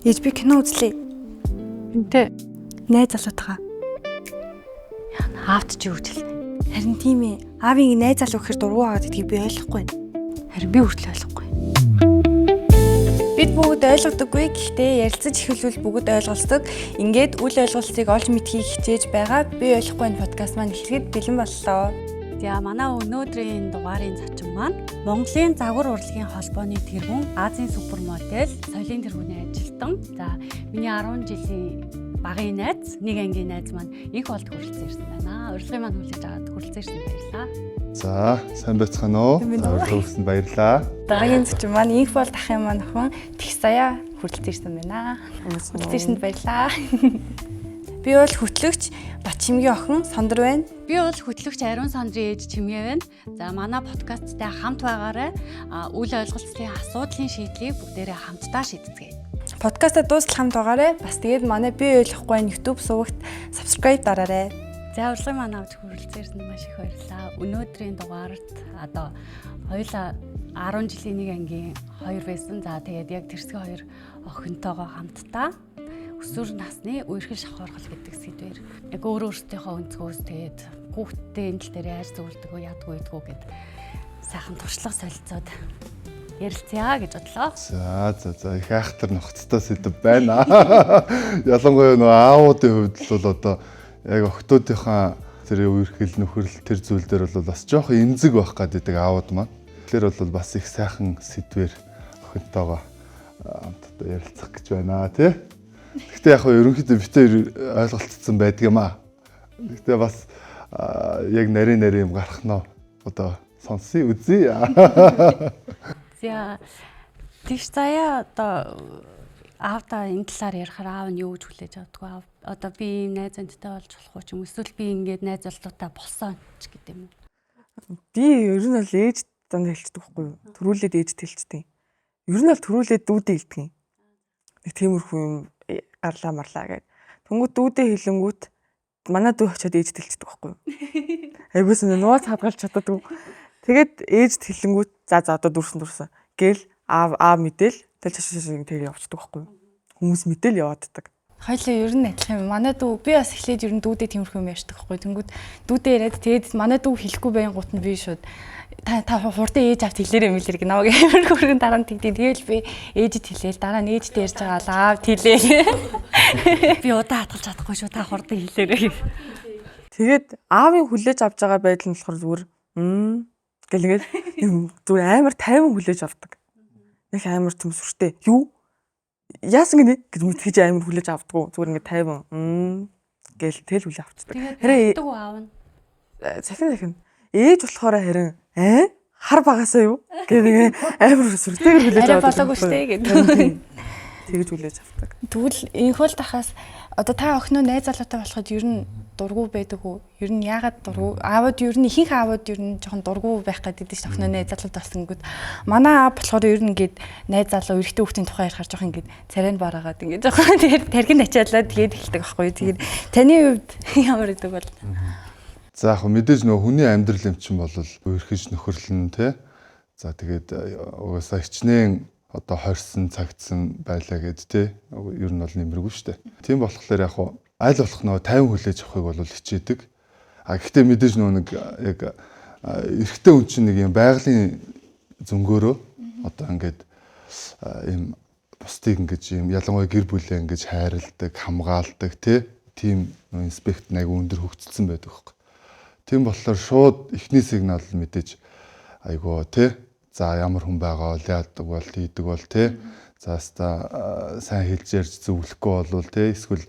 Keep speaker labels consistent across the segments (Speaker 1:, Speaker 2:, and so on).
Speaker 1: Ээж, би кино үзлээ.
Speaker 2: Хинтээ?
Speaker 1: Найз залуутайгаа.
Speaker 2: Аавд чи юу гэж хэлнэ?
Speaker 1: Харин тийм ээ. Аавын найз залуу гэхэр дургу агаад гэдгийг би ойлгохгүй байна.
Speaker 2: Харин би хүртэл ойлгохгүй.
Speaker 1: Бид бүгд ойлгодоггүй. Гэхдээ ярилцаж эхэлвэл бүгд ойлголцдог. Ингээд үл ойлголцыг олж мэдхийг хичээж байгаа. Би ойлгохгүй байна подкаст маань эхлэхэд бэлэн боллоо.
Speaker 2: За, манай өнөөдрийн дугаарын зочин маань Монголын загвар урлагийн холбооны тэргүүн, Азийн супермодель, соёлын тэргүүний ажилтан. За, миний 10 жилийн багын найз, нэг ангийн найз маань инх болд хүрэлцэн ирсэн байна. Урилгын маань хүлээж аваад хүрэлцэн ирсэн, баярлалаа.
Speaker 3: За, сайн байцгаана уу? Урилга өгсөнд баярлалаа.
Speaker 1: Дараагийн зочин маань инх болд ахын маань охин Тэгс Заяа хүрэлцэн ирсэн байна. Хүрэлцэн ирсэнд баярлалаа. Би бол хөтлөгч Батчимгийн охин Сондөр байна.
Speaker 2: Би бол хөтлөгч Ариун Сондрын ээж Чимгээ байна. За, манай подкасттай хамт байгаарай. Үл ойлголцлын асуудлын шийдлийг бүгдээрээ хамтдаа шийдэцгээе.
Speaker 1: Подкастаа дуустал хамт байгаарай. Бас тэгээд манай би ойлгохгүй байна YouTube сувагт subscribe дараарай.
Speaker 2: За, урилгын маань авч хүрэлцэн ирсэнд маш их баярлалаа. Өнөөдрийн дугаарт одоо хоёулаа 10 жилийн нэг ангийн хоёр байсан. За, тэгээд яг тэрсгээ хоёр охинтойгоо хамтдаа өсвөр насны үерхэл шахуургал гэдэг сэдвээр яг өөр өөрсдийнхөө өнцгөөс, тэгээд хүүхдтэй энэ тал дээр яаж зөвлөдөг вэ, яадаг вэ гэдгүү сайхан туршлага солилцоод ярилцъя гэж бодлоо.
Speaker 3: За, их айхтар нухацтай сэдэв байна. Ялангуяа нөгөө аавуудын хувьд л бол одоо яг охтуудынхаа тэр үерхэл нөхөрл тэр зүйл дээр бол бас жоох эмзэг байх гэдэг аауд маань. Тэгэхээр бол бас их сайхан сэдвэр охинтойгоо хамтдаа ярилцах гэж байна, тий. Гэхдээ яг хөө ерөнхийдөө битээ ойлголцсон байдаг юм аа. Гэхдээ бас яг нарийн нарийн юм гарах нь одоо сонсъё, үзье.
Speaker 2: За, Тэгш Заяа, одоо аавдаа энэ талаар ярихаар аав нь юу гэж хүлээж авдаг вэ? Одоо би ийм найз занттай болж болох уу ч юм, эсвэл би ингээд найз залуутай болсон ч гэдэг юм уу?
Speaker 4: Би ер нь бол ээж дандаа хэлчихдэг байхгүй юу? Төрүүлээд ээжд хэлчихдэг. Ер нь бол төрүүлээд дүүдээ хэлдэг юм. Нэг тиймэрхүү юм гарлаа марлаа гэд. Тэнгүүт дүүдээ хэлэнгүүт манай дүү очиод ээжд хэлчихдэг байхгүй юу? Айгуус нууц хадгалж чаддаггүй. Тэгээд ээжд хэлэнгүүт за за одоо дүрсэн дүрсэн гээл аав аав мэдээл тэл чаш чаш тэгээ явчихдаг байхгүй юу? Хүмүүс мэдээл явааддаг.
Speaker 1: Хоёлаа ер нь адилхан юм. Манай дүү би бас эхлээд ер нь дүүдээ тиймэрхүү юм ярьдаг байхгүй. Тэнгүүд дүүдээ яриад, тэгээд манай дүү хэлэхгүй байнгут нь би шууд та та хурдан ээж авт хэлээрэй мэлэр гэх намайг амар хөргөн дараа нь тэгдэв. Тэгэл би ээжид хэлээл, дараа нь ээжтэй ярьж байгаа л аав хэлээл.
Speaker 2: Би удаан хадгалж чадахгүй шүү, та хурдан хэлээрэй.
Speaker 4: Тэгээд аавын хүлээж авч байгаа байдал нь болохоор зүгээр гэл ингээд юм зүгээр амар тайван хүлээж авдаг. Нэг амар төм сүртэй. Юу? Яасан гинэ гэж мэдхийж амар хүлээж авдаггүй. Зүгээр ингээд тайван гэл тэл хүлээ авчдаг.
Speaker 2: Харин аав нь
Speaker 4: цахин цахин ээж болохоор харин аа хар багасаа юу гэх нэг амар сүртэйгэр хүлээж
Speaker 1: авдаг. Арай болоогүй штэ гэдэг.
Speaker 4: Тэгэж хүлээж авдаг.
Speaker 1: Тэгвэл инхол тахаас одоо та охиноо найз залуутай болоход ер нь дургу байдаг уу? Ер нь яагаад дургу? Аавууд ер нь, ихэнх аавууд ер нь жоохон дургу байх гэдэг чинь охиноо найз залуутай болсон гүд. Манай аав болохоор ер нь ингээд найз залуу эрэгтэй хүүхдийн тухай ярихаар жоохон ингээд царайнд бараагаад ингээд жоохон тэгээд тархинд ачаалаад тэгээд эхэлдэг байхгүй. Тэгээд таны хувьд ямар гэдэг бол?
Speaker 3: За, яг мэдээж нөгөө хүний амьдрал юм чинь бол үерхэж нөхөрлөн, тий. За, тэгээд угаасаа хичнээн одоо хорьсон цагтсан байлаа гэд, тий. Ер нь бол нэмэргүй шүү дээ. Тийм болохоор яг аль болох нөгөө тайван хүлээж авахыг бол хичээдэг. А гэхдээ мэдээж нөгөө нэг яг эрэгтэй хүн чинь нэг юм байгалийн зөнгөөрөө одоо ингээд ийм бусдыг ингэж юм ялангуяа гэр бүлээ ингэж хайрладаг, хамгаалдаг, тий. Тийм инспект айгу өндөр хөгжсөн байдаг хөөх. Тийм болохоор шууд эхний сигнал мэдээж айгу, тий. За, ямар хүн байгаа бол, яадаг бол, хийдэг бол, тий. За, хаста сайн хэлж ярьж зөвлөхгүй болвол, тий. Эсвэл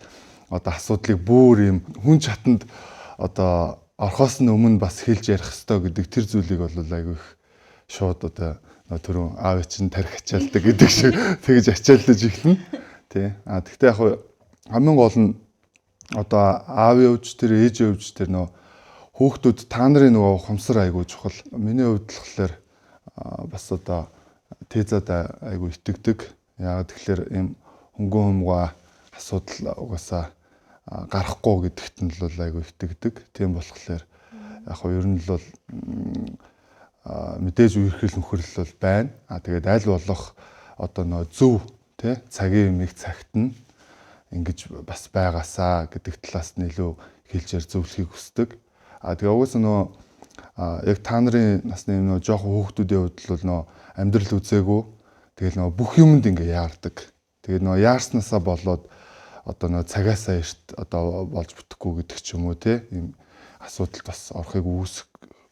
Speaker 3: одоо асуудлыг бүр юм хүн чатанд одоо орхоос нь өмнө бас хэлж ярих ёстой гэдэг тэр зүйлийг бол айгүй их шууд одоо түрүүн аав чинь тарих ачаалдаг гэдэг шиг тэгж ачааллаж эхэлнэ. Тий. А тэгтээ яг хамгийн гол нь одоо аавын өвч тэр, ээжийн өвч тэр нөө хүүхдүүд та нарын нөгөө ухамсар айгүй чухал. Миний хувьд болохоор бас одоо тезад айгүй итгэдэг. Яагаад тэгэхээр ийм хөнгөн хумгаа асуудал угаасаа гарахгүй гэдэгт нь л бол айгүй итгэдэг. Тийм болохоор яг хөө ер нь л бол мэдээж үерхэл нөхөрлөл бол байна. А тэгээд аль болох одоо нөө зөв тий цагийн юмыг цагт нь ингэж бас байгаасаа гэдэг талаас нь илүү хэлж яар зөвлөхийг хүсдэг. А тэгээ угаасаа нөө яг та нарын насны нөө жоохон хүүхдүүдийн хувьд бол нөө амьдрал үзээгүй тэгэл нөө бүх юмд ингээ яардаг. Тэгээд нөө яарснаасаа болоод одоо нөө цагаасаа эрт одоо болж бүтэхгүй гэдэг ч юм уу те ийм асуудалд бас орохыг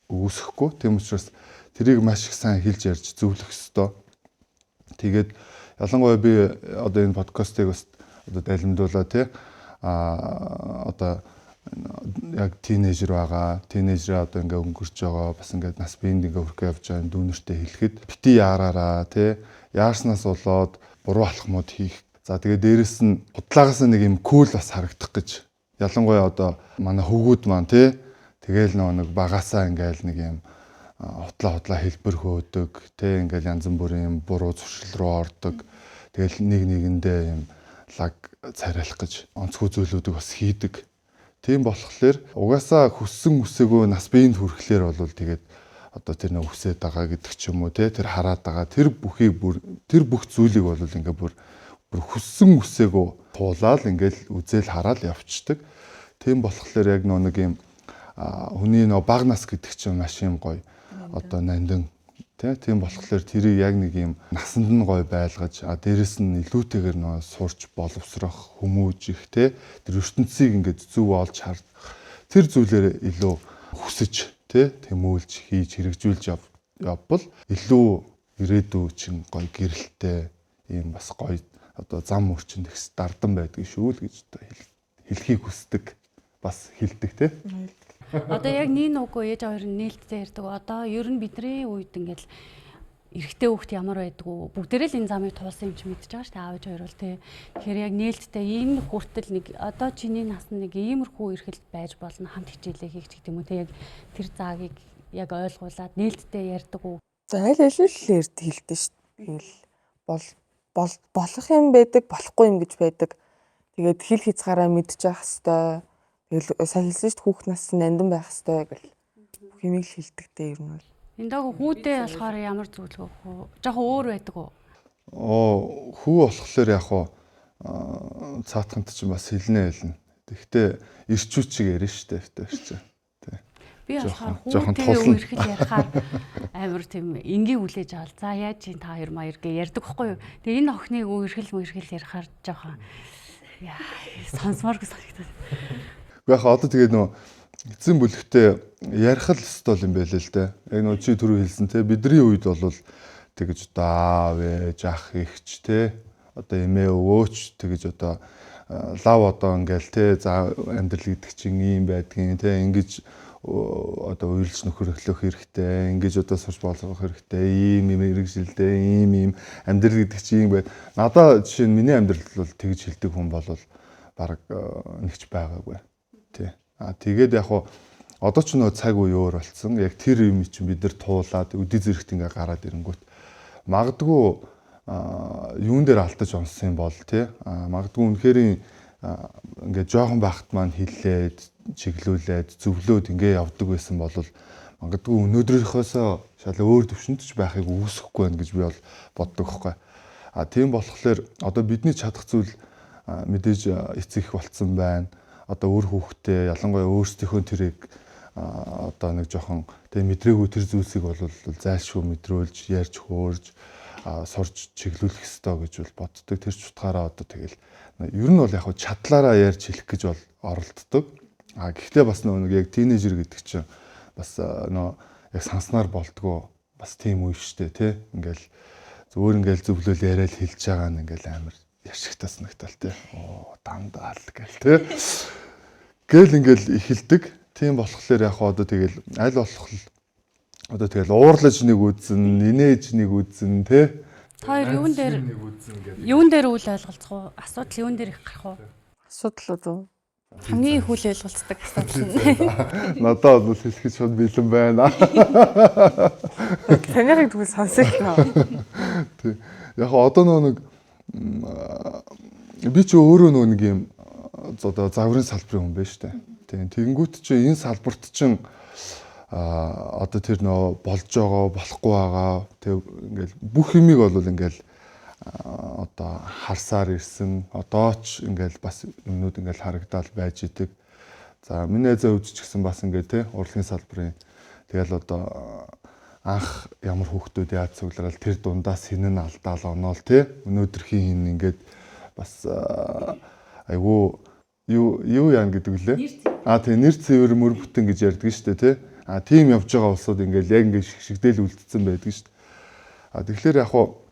Speaker 3: үүсэхгүй. Тийм учраас тэрийг маш их сайн хэлж ярьж зөвлөх ёстой. Тэгээд ялангуяа би одоо энэ подкастыг бас одоо далимдуулаа те одоо яг тинейжер байгаа. Тинейжерээ одоо ингээ өнгөрч байгаа. Бас ингээ нас биеинд ингээ хүрхээ явж байгаа дүүнертэй хэлэхэд бити яараараа тий яарснаас болоод буруу алхмууд хийх. За тэгээ дээрэс нь худлагаас нэг юм кул бас харагдах гэж. Ялангуяа одоо манай хөвгүүд маань тий тэгэл нэг багасаа ингээл нэг юм хутлаа хэлбэр хөөдөг тий ингээл янз бүрийн юм буруу зуршил руу ордог. Тэгэл нэг нэгэндээ юм лаг царайлах гэж онцгой зүйлүүдийг бас хийдэг. Тийм болохоор угаасаа хүссэн үсээгөө нас биеинд хүрэхлээр бол тэгээд одоо тэр нэг үсээд байгаа гэдэг ч юм уу те тэр хараад байгаа тэр бүхийг бүр тэр бүх зүйлийг бол ингээ бүр хүссэн үсээгөө туулаад ингээл үзэл хараад явцдаг. Тийм болохоор яг нэг юм хүний нөө баг нас гэдэг чинь маш юм гоё одоо нандин тийм болохоор тэрийг яг нэг юм насанд нь гоё байлгаж а дээрэс нь илүүтэйгээр нөө сурч боловсрох хүмүүжих те тэр ертөнцийг ингээд зөв олж харах тэр зүйлээр илүү хүсэж те тэмүүлж хийж хэрэгжүүлж явбал илүү ирээдүй чинь гоё гэрэлтэй ийм бас гоё одоо зам мөрчин тэгс дардан байдгийг шүү л гэж одоо хэлхийг хүсдэг бас хэлдэг те.
Speaker 2: Одоо яг нэг нүгөө ээж хоёр нь нээлттэй ярьдаг. Одоо ер нь бидний үед ингээл эрэгтэй хүүхд ямар байдгүй бүгдээрээ л энэ замыг туулсан юм чи мэдчихэж байгаа шүү дээ. Аав ээж хоёр бол тий. Тэгэхээр яг нээлттэй энэ хүртэл нэг одоо чиний нас нэг иймэрхүү эрхэл байж болно хамт хичээлээ хийх ч гэдэг юм уу тий. Яг тэр заагийг яг ойлгуулад нээлттэй ярьдаг уу?
Speaker 4: За аль аль л ярьд хэлдэг шүү дээ. Тэгэл бол болох юм байдаг, болохгүй юм гэж байдаг. Тэгээд хэл хязгаараа мэдчих хэвээр. Тэгэл сайн хэлсэн шүү дээ хүүхд нас нандин байх хэвээр гэл бүх юмыг л хэлдэг дээ ер нь бол.
Speaker 2: Энэ дог хүүдээ болохоор ямар зөвлөгөө өгөх вэ? Жохон өөр байдаг уу?
Speaker 3: Хүү болохоор яг хуу цаатханд чинь бас хэлнэ хэлнэ. Тэгэхдээ ирчүүд чиг ярина шүү дээ битэр чинь. Тэ.
Speaker 2: Би болохоор хүүтэйгээ үерхэл ярихаар амар тийм энгийн хүлээж авал. За яаж чинь та хоёр маяр гэ ярьдаг хгүй юу? Тэгээ энэ охиныг үерхэл мүерхэл ярихаар жоохон яа сонсомооргүй санагдаад.
Speaker 3: Уу яг одоо тэгээд нөө эзэн бүлэгтээ ярих л ёстой юм байл л дээ. Яг нөө чи түрүү хэлсэн те бидний үед бол тэгэж одоо аав ээж ах эгч те одоо эмээ өвөөч тэгэж одоо лав одоо ингээл те за амьдрал гэдэг чинь ийм байдгийн те ингэж одоо уйлж нөхрөхлөх хэрэгтэй ингэж одоо сурч болгох хэрэгтэй ийм ийм хэрэгжилтэй ийм ийм амьдрал гэдэг чинь ийм байд. Надаа жишээ нь миний амьдрал бол тэгж хэлдэг хүн бол бараг нэгч байгаагүй. Тий. А тэгээд яг хуу одоо ч нөө цаг үе өөр болцсон. Яг тэр юм чинь бид нар туулаад өдий зэрэгт ингээ гараад ирэнгүүт магадгүй юун дээр алтаж онсон юм бол тий. Магадгүй үнэхээр ингээ жоохон байхад маань хиллээд, чиглүүлээд, зөвлөөд ингээ явдаг байсан бол магадгүй өнөөдрийнхөөсөө шал өөр төвшөнд ч байхыг үүсэхгүй байна гэж би бол боддог байхгүй. А тийм болохоор одоо бидний чадах зүйл мэдээж эцэг их болцсон байна. Одоо үр хүүхдээ ялангуяа өөрсдийнхөө тэрийг одоо нэг жоохон тэг мэдрээгүй тэр зүйлсийг бол зайлшгүй мэдрүүлж, ярьж хөөрж, сурч чиглүүлэх ёстой гэж бол боддог. Тэр ч утгаараа одоо тэгэл ер нь бол яг чадлаараа ярьж хэлэх гэж бол оролддог. А гэхдээ бас нөгөө нэг яг тинейжер гэдэг чинь бас нөө яг санснаар болдгоо бас тийм үе штэ тий. Ингээл зүгээр ингээл зөвлөл яриад хэлж байгаа нь ингээл амар яшигтай санагтал тий. Оо дандаа л гэл тий. Гэл ингээл эхэлдэг. Тийм болохоор яг одоо тэгэл аль болох одоо тэгэл уурлаж нэг үзэн, инээж нэг үзэн тий.
Speaker 2: Та хоёр юун дээр үл ойлголцох уу? Асуудал юун дээр их гарах уу?
Speaker 4: Асуудал уу?
Speaker 1: Хамгийн их үл ойлголцдог асуудал нь.
Speaker 3: Надад бол хэлэхэд шууд бэлэн байна.
Speaker 4: Танихыг тэгвэл сонсъё.
Speaker 3: Тий. Яг одоо нөө нэг би ч өөрөө нөө нэг юм одоо загварын салбарын хүн байна шүү дээ. Тийм. Тэгэнгүүт чи энэ салбарт чинь одоо тэр нөө болж байгаа, болохгүй байгаа тэг ингээл бүх юмыг бол ингээл одоо харсаар ирсэн. Одоо ч ингээл бас юмнууд ингээл харагдаал байж идэг. За миний найзаа өвч ч гэсэн бас ингээд те урлагийн салбарын тэгэл одоо анх ямар хүүхдүүд яаж цугларал тэр дундаас хин нь алдаал оноол те өнөөдрхийн хин ингээд бас айгүй юу юу яана гэдэг лээ. А тий нэр цэвэр мөр бүтэн гэж ярьдаг шүү дээ тий. А тийм явж байгаа улсууд ингээл яг ингээд шигшигдэл үлдсэн байдаг шүү дээ. А тэгэхээр яг хуу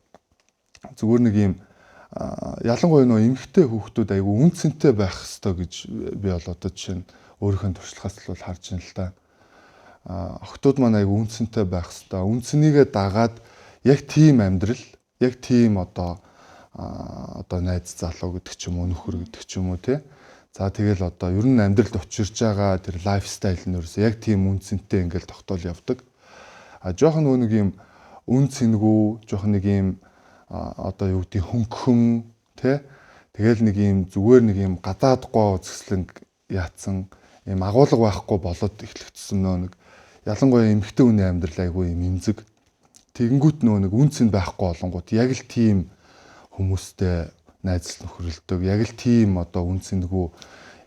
Speaker 3: зүгээр нэг юм ялангуяа нөө эмэгтэй хүүхдүүд айгүй үнцэнтэй байх ёстой гэж би бол одоо жишээ нь өөрийнхөө туршлагаас л бол харж байна л да. А охтууд маань айгүй үнцэнтэй байх ёстой. Үнцнийгээ дагаад яг тийм амьдрал, яг тийм одоо одоо найз залуу гэдэг ч юм уу, нөхөр гэдэг ч юм уу тий. За тэгэл одоо ер нь амьдралд учирч байгаа тэр lifestyle нь ерөөсөө яг тийм үнцэнтэй ингээл тогтоол явдаг. А жоохон нөгөө нэг юм үн цэнгүй, жоохон нэг юм одоо юу гэдэг хөнгөн тий. Тэгэл нэг юм зүгээр нэг юм гадаад гоо үзэсгэлэнг яатсан юм агуулга байхгүй болоод эхлэгдсэн нөө нэг ялангуяа эмэгтэй хүний амьдрал айгүй юм эмзэг. Тэгэнгүүт нөө нэг үн цэн байхгүй болонгууд яг л тийм хүмүүстэй найзал нөхөрлөдөг. Яг л тийм одоо үн цэнгүй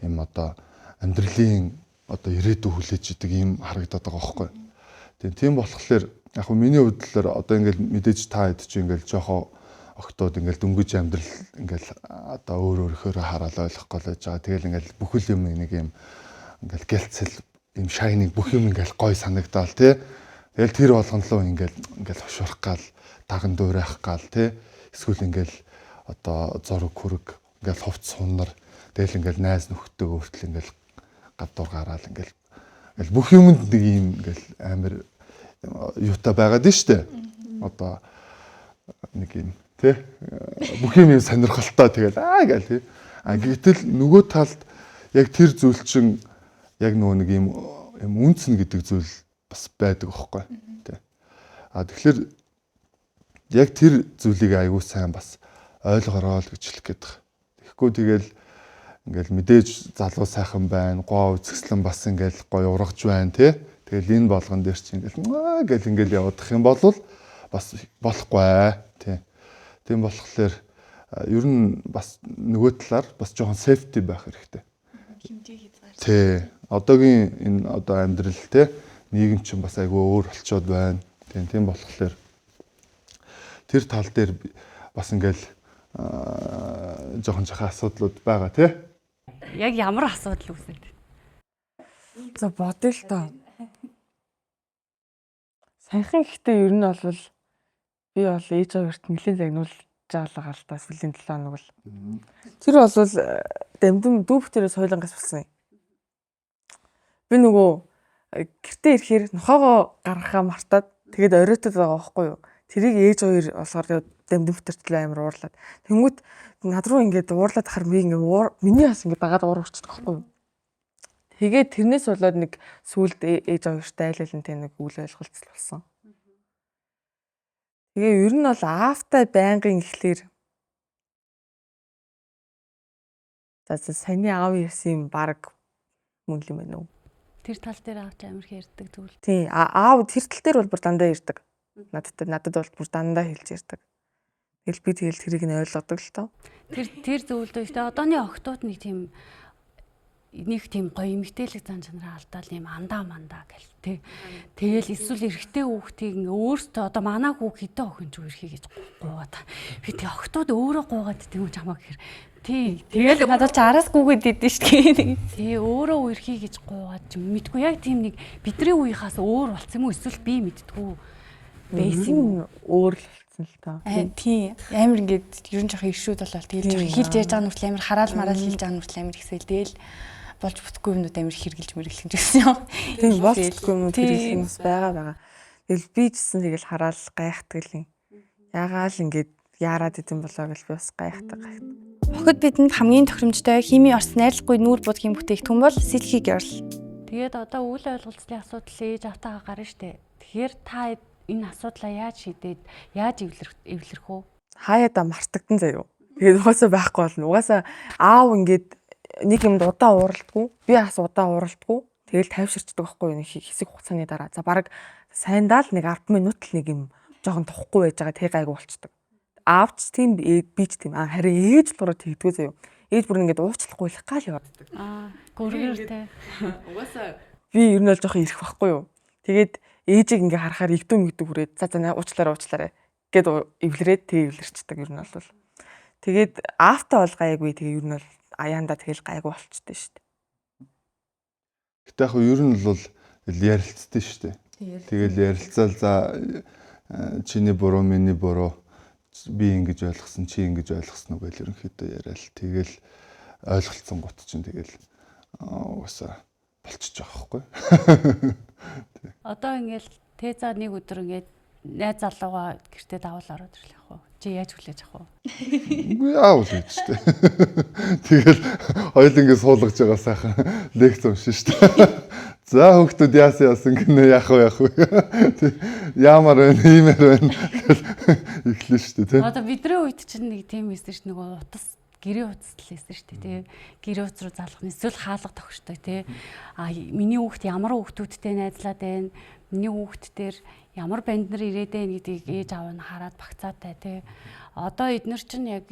Speaker 3: юм одоо амьдралын одоо ирээдүй хүлээж идэг юм харагдаад байгаа байхгүй. Тийм болохоор яг хөө миний хувьд л одоо ингээл мэдээж та хэд чи ингээл жоохоо октод ингээл дөнгөж амьдрал ингээл одоо өөр өөрөөхөө хараал ойлгох гол байж байгаа. Тэгэл ингээл бүхэл юм нэг юм ингээл гэлцэл юм shining бүх юм ингээл гой санагдаал тий. Тэгэл тэр болгон лөө ингээл ингээл хошуурах гал даган дуурайх гал тий. Эсвэл ингээл одоо зураг хүрэг ингээл хувц сунар тэгэл ингээл найз нөхдөд өөртөл ингээл гадуур гараал ингээл ингээл бүх юмд нэг юм ингээл амар юутай байгаад нь штэ. Одоо нэг юм тий бүх юм юм сонирхолтой тэгэл аа гээл тий. А гэтэл нөгөө талд яг тэр зүйл чинь яг нөгөө нэг юм юм үнцэн гэдэг зүйл бас байдаг аахгүй тий. А тэгэхээр яг тэр зүйлийг аягүй сайн бас ойлгороо л гэж хэлэх гээд байгаа. Тэгэхгүй тэгэл ингээл мэдээж залуу сайхан байна, гоо үзэсгэлэн бас ингээл гоё ургаж байна тий. Тэгэл энэ болгон дээр чи ингээл аа гэл ингээл явуудах юм бол бас болохгүй тий. Тийм болохоор ер нь бас нөгөө талаар бас жоохон safety байх хэрэгтэй.
Speaker 1: Хэмжээ хязгаар.
Speaker 3: Тий. Одоогийн энэ одоо амьдрал тий нийгэм чинь бас айгүй өөр болчоод байна. Тийм тийм болохоор тэр тал дээр бас ингээл жоохон жоохон асуудлууд байгаа тий.
Speaker 2: Яг ямар асуудал үүсээд?
Speaker 4: За бодъё л доо. Саяхан ихтэй ер нь бол би бол ээж хоёрт нэлээд загнуулж байгаа л та сүүлийн 7 хоног л. Тэр бол дамдам дүүбтэрээс хоёулангаас болсон юм. Би нөгөө гэртээ ирэхээр нохоогоо гаргахаа мартаад тэгээд оройтод байгаа байхгүй юу. Тэрийг ээж хоёр болохоор дамдамтэртэл амар уурлаад. Тэнгүүт над руу ингээд уурлаад хахаар би ингээд миний бас ингээд дагаад уур урчдаг байхгүй юу. Тэгээд тэрнээс болоод нэг сүулт ээж хоёртой айл айлын нэг үйл ойлголцол болсон. Тэгээ ер нь бол аавтай байнгын ихлээр за саяны аав ирсэн юм баг мөн л юм байна уу?
Speaker 2: Тэр тал дээр аав ч амар их ярьдаг зүйл.
Speaker 4: Тийм аав тэр тал дээр бол бүр дандаа ирдэг. Надад надад бол бүр дандаа хэлж ярьдаг. Тэгэл би тэгэл тэрийг нь ойлгодог л тоо.
Speaker 2: Тэр тэр зүйлдээ ихтэй одооны охтууд нэг тийм нэг тийм гоё эмгтээлэг зан чанараа алдаал юм андаа мандаа гэл тий. Тэгэл эсвэл эрэгтэй хүүхдийг ингээ өөртөө одоо манай хүүг хэдэн охин ч үерхий гэж гуугаад. Би тэг охтууд өөрөө гуугаад идэв юм чамаа гэхэр. Тий.
Speaker 1: Тэгэл надад ч араас гүгээд идэв шүү дээ.
Speaker 2: Тий өөрөө үерхий гэж гуугаад ч юм мэдгүй яг тийм нэг бидний үеийнхаас өөр болцсон юм уу эсвэл би мэддгүү байсан юм.
Speaker 4: Өөр л болсон л тоо.
Speaker 1: Тийм амар ингээд ер нь жоохон иршүүд болол тэгэл жоохон хэлж ярьж байгаа нүртэл амар хараал мараал хэлж байгаа нүртэл амар ихсэл тэгэл болж бүтггүй юмнууд амар хэрглэж мэргэлэх юм гэсэн юм.
Speaker 4: Тийм болж бүтггүй юмнууд хэрэглэх юм бас байгаа байгаа. Тэгэл би ч гэсэн тэгэл хараал гайхдаг л юм. Ягаал ингээд яарад идэм болоо гэж би бас гайхдаг гайхдаг.
Speaker 1: Охид бидэнд хамгийн тохиромжтой химийн орц найрлахгүй нүүр будгийн бүтээгдэхүүн бол Silky Girl.
Speaker 2: Тэгээд одоо үйл ойлголцлын асуудал ээж автаагаа гарна штэ. Тэгэхээр та энэ асуудлаа яаж шийдээд яаж эвлэрэх үү?
Speaker 4: Хаяада мартагдан заяо. Тэгээд угаасаа байхгүй болно. Угаасаа аав ингээд нэг юмд удаан ууралдгүй. Би бас удаан ууралдгүй. Тэгэл тайвширчдаг байхгүй юу нэг хэсэг хугацааны дараа. За баг сайндаа л нэг 10 минут л нэг юм жоохон тухгүй байж байгаа тэг гайгүй болчдөг. Аав ч тийм би ч тийм. А харин ээж болохоор тэгдэггүй заяа. Ээж бүр ингээд уучлахгүй л гал яваад.
Speaker 2: Аа, гүргэр те.
Speaker 4: Угаасаа би ер нь бол жоохон ирэх байхгүй юу. Тэгээд ээжийг ингээ харахаар игдүү мэгдүү хүрээд за за уучлаарай уучлаарай гэд эвлэрээд тэг эвлэрчдэг ер нь бол. Тэгээд аавтай бол гайгүй тэгээ ер нь бол аяанда тэгэл гайгүй болчтой шүү дээ.
Speaker 3: Гэтэ яг ер нь бол ярилцдаг шүү дээ. Тэгэл ярилцаал за чиний буруу миний буруу би ингэж ойлгосон чи ингэж ойлгосон уу гэж ерөнхийдөө яриад тэгэл ойлголцсон гут чинь тэгэл угаасаа болчихж байгаа байхгүй.
Speaker 2: Одоо ингээл тэ за нэг өдөр ингээд найз залуугаа гэртээ давал ороод ирлээ яг уу. Чи яаж хүлээж авах вэ?
Speaker 3: Үгүй яавал гэж шүү дээ. Тэгэл хоёул ингэ суулгаж байгаа сайхан лекц уншин шүү дээ. За хүүхдүүд яасан яасан гинэ яах вэ яах вэ. Яамар байна иймэр байна гэл эхлэн шүү дээ тий.
Speaker 2: Одоо бидний үед чинь нэг тийм байсан шүү нөгөө утас гэрээ утас л байсан шүү дээ тий. Гэрээ утас руу залах нь эсвэл хаалга тохиртой тий. А миний хүүхд ямар хүүхдүүдтэй найзлаад байна? Миний хүүхд дээр ямар банд нар ирээд байна гэдгийг ээж аав нь хараад багцаатай тий. Одоо эднэр чинь яг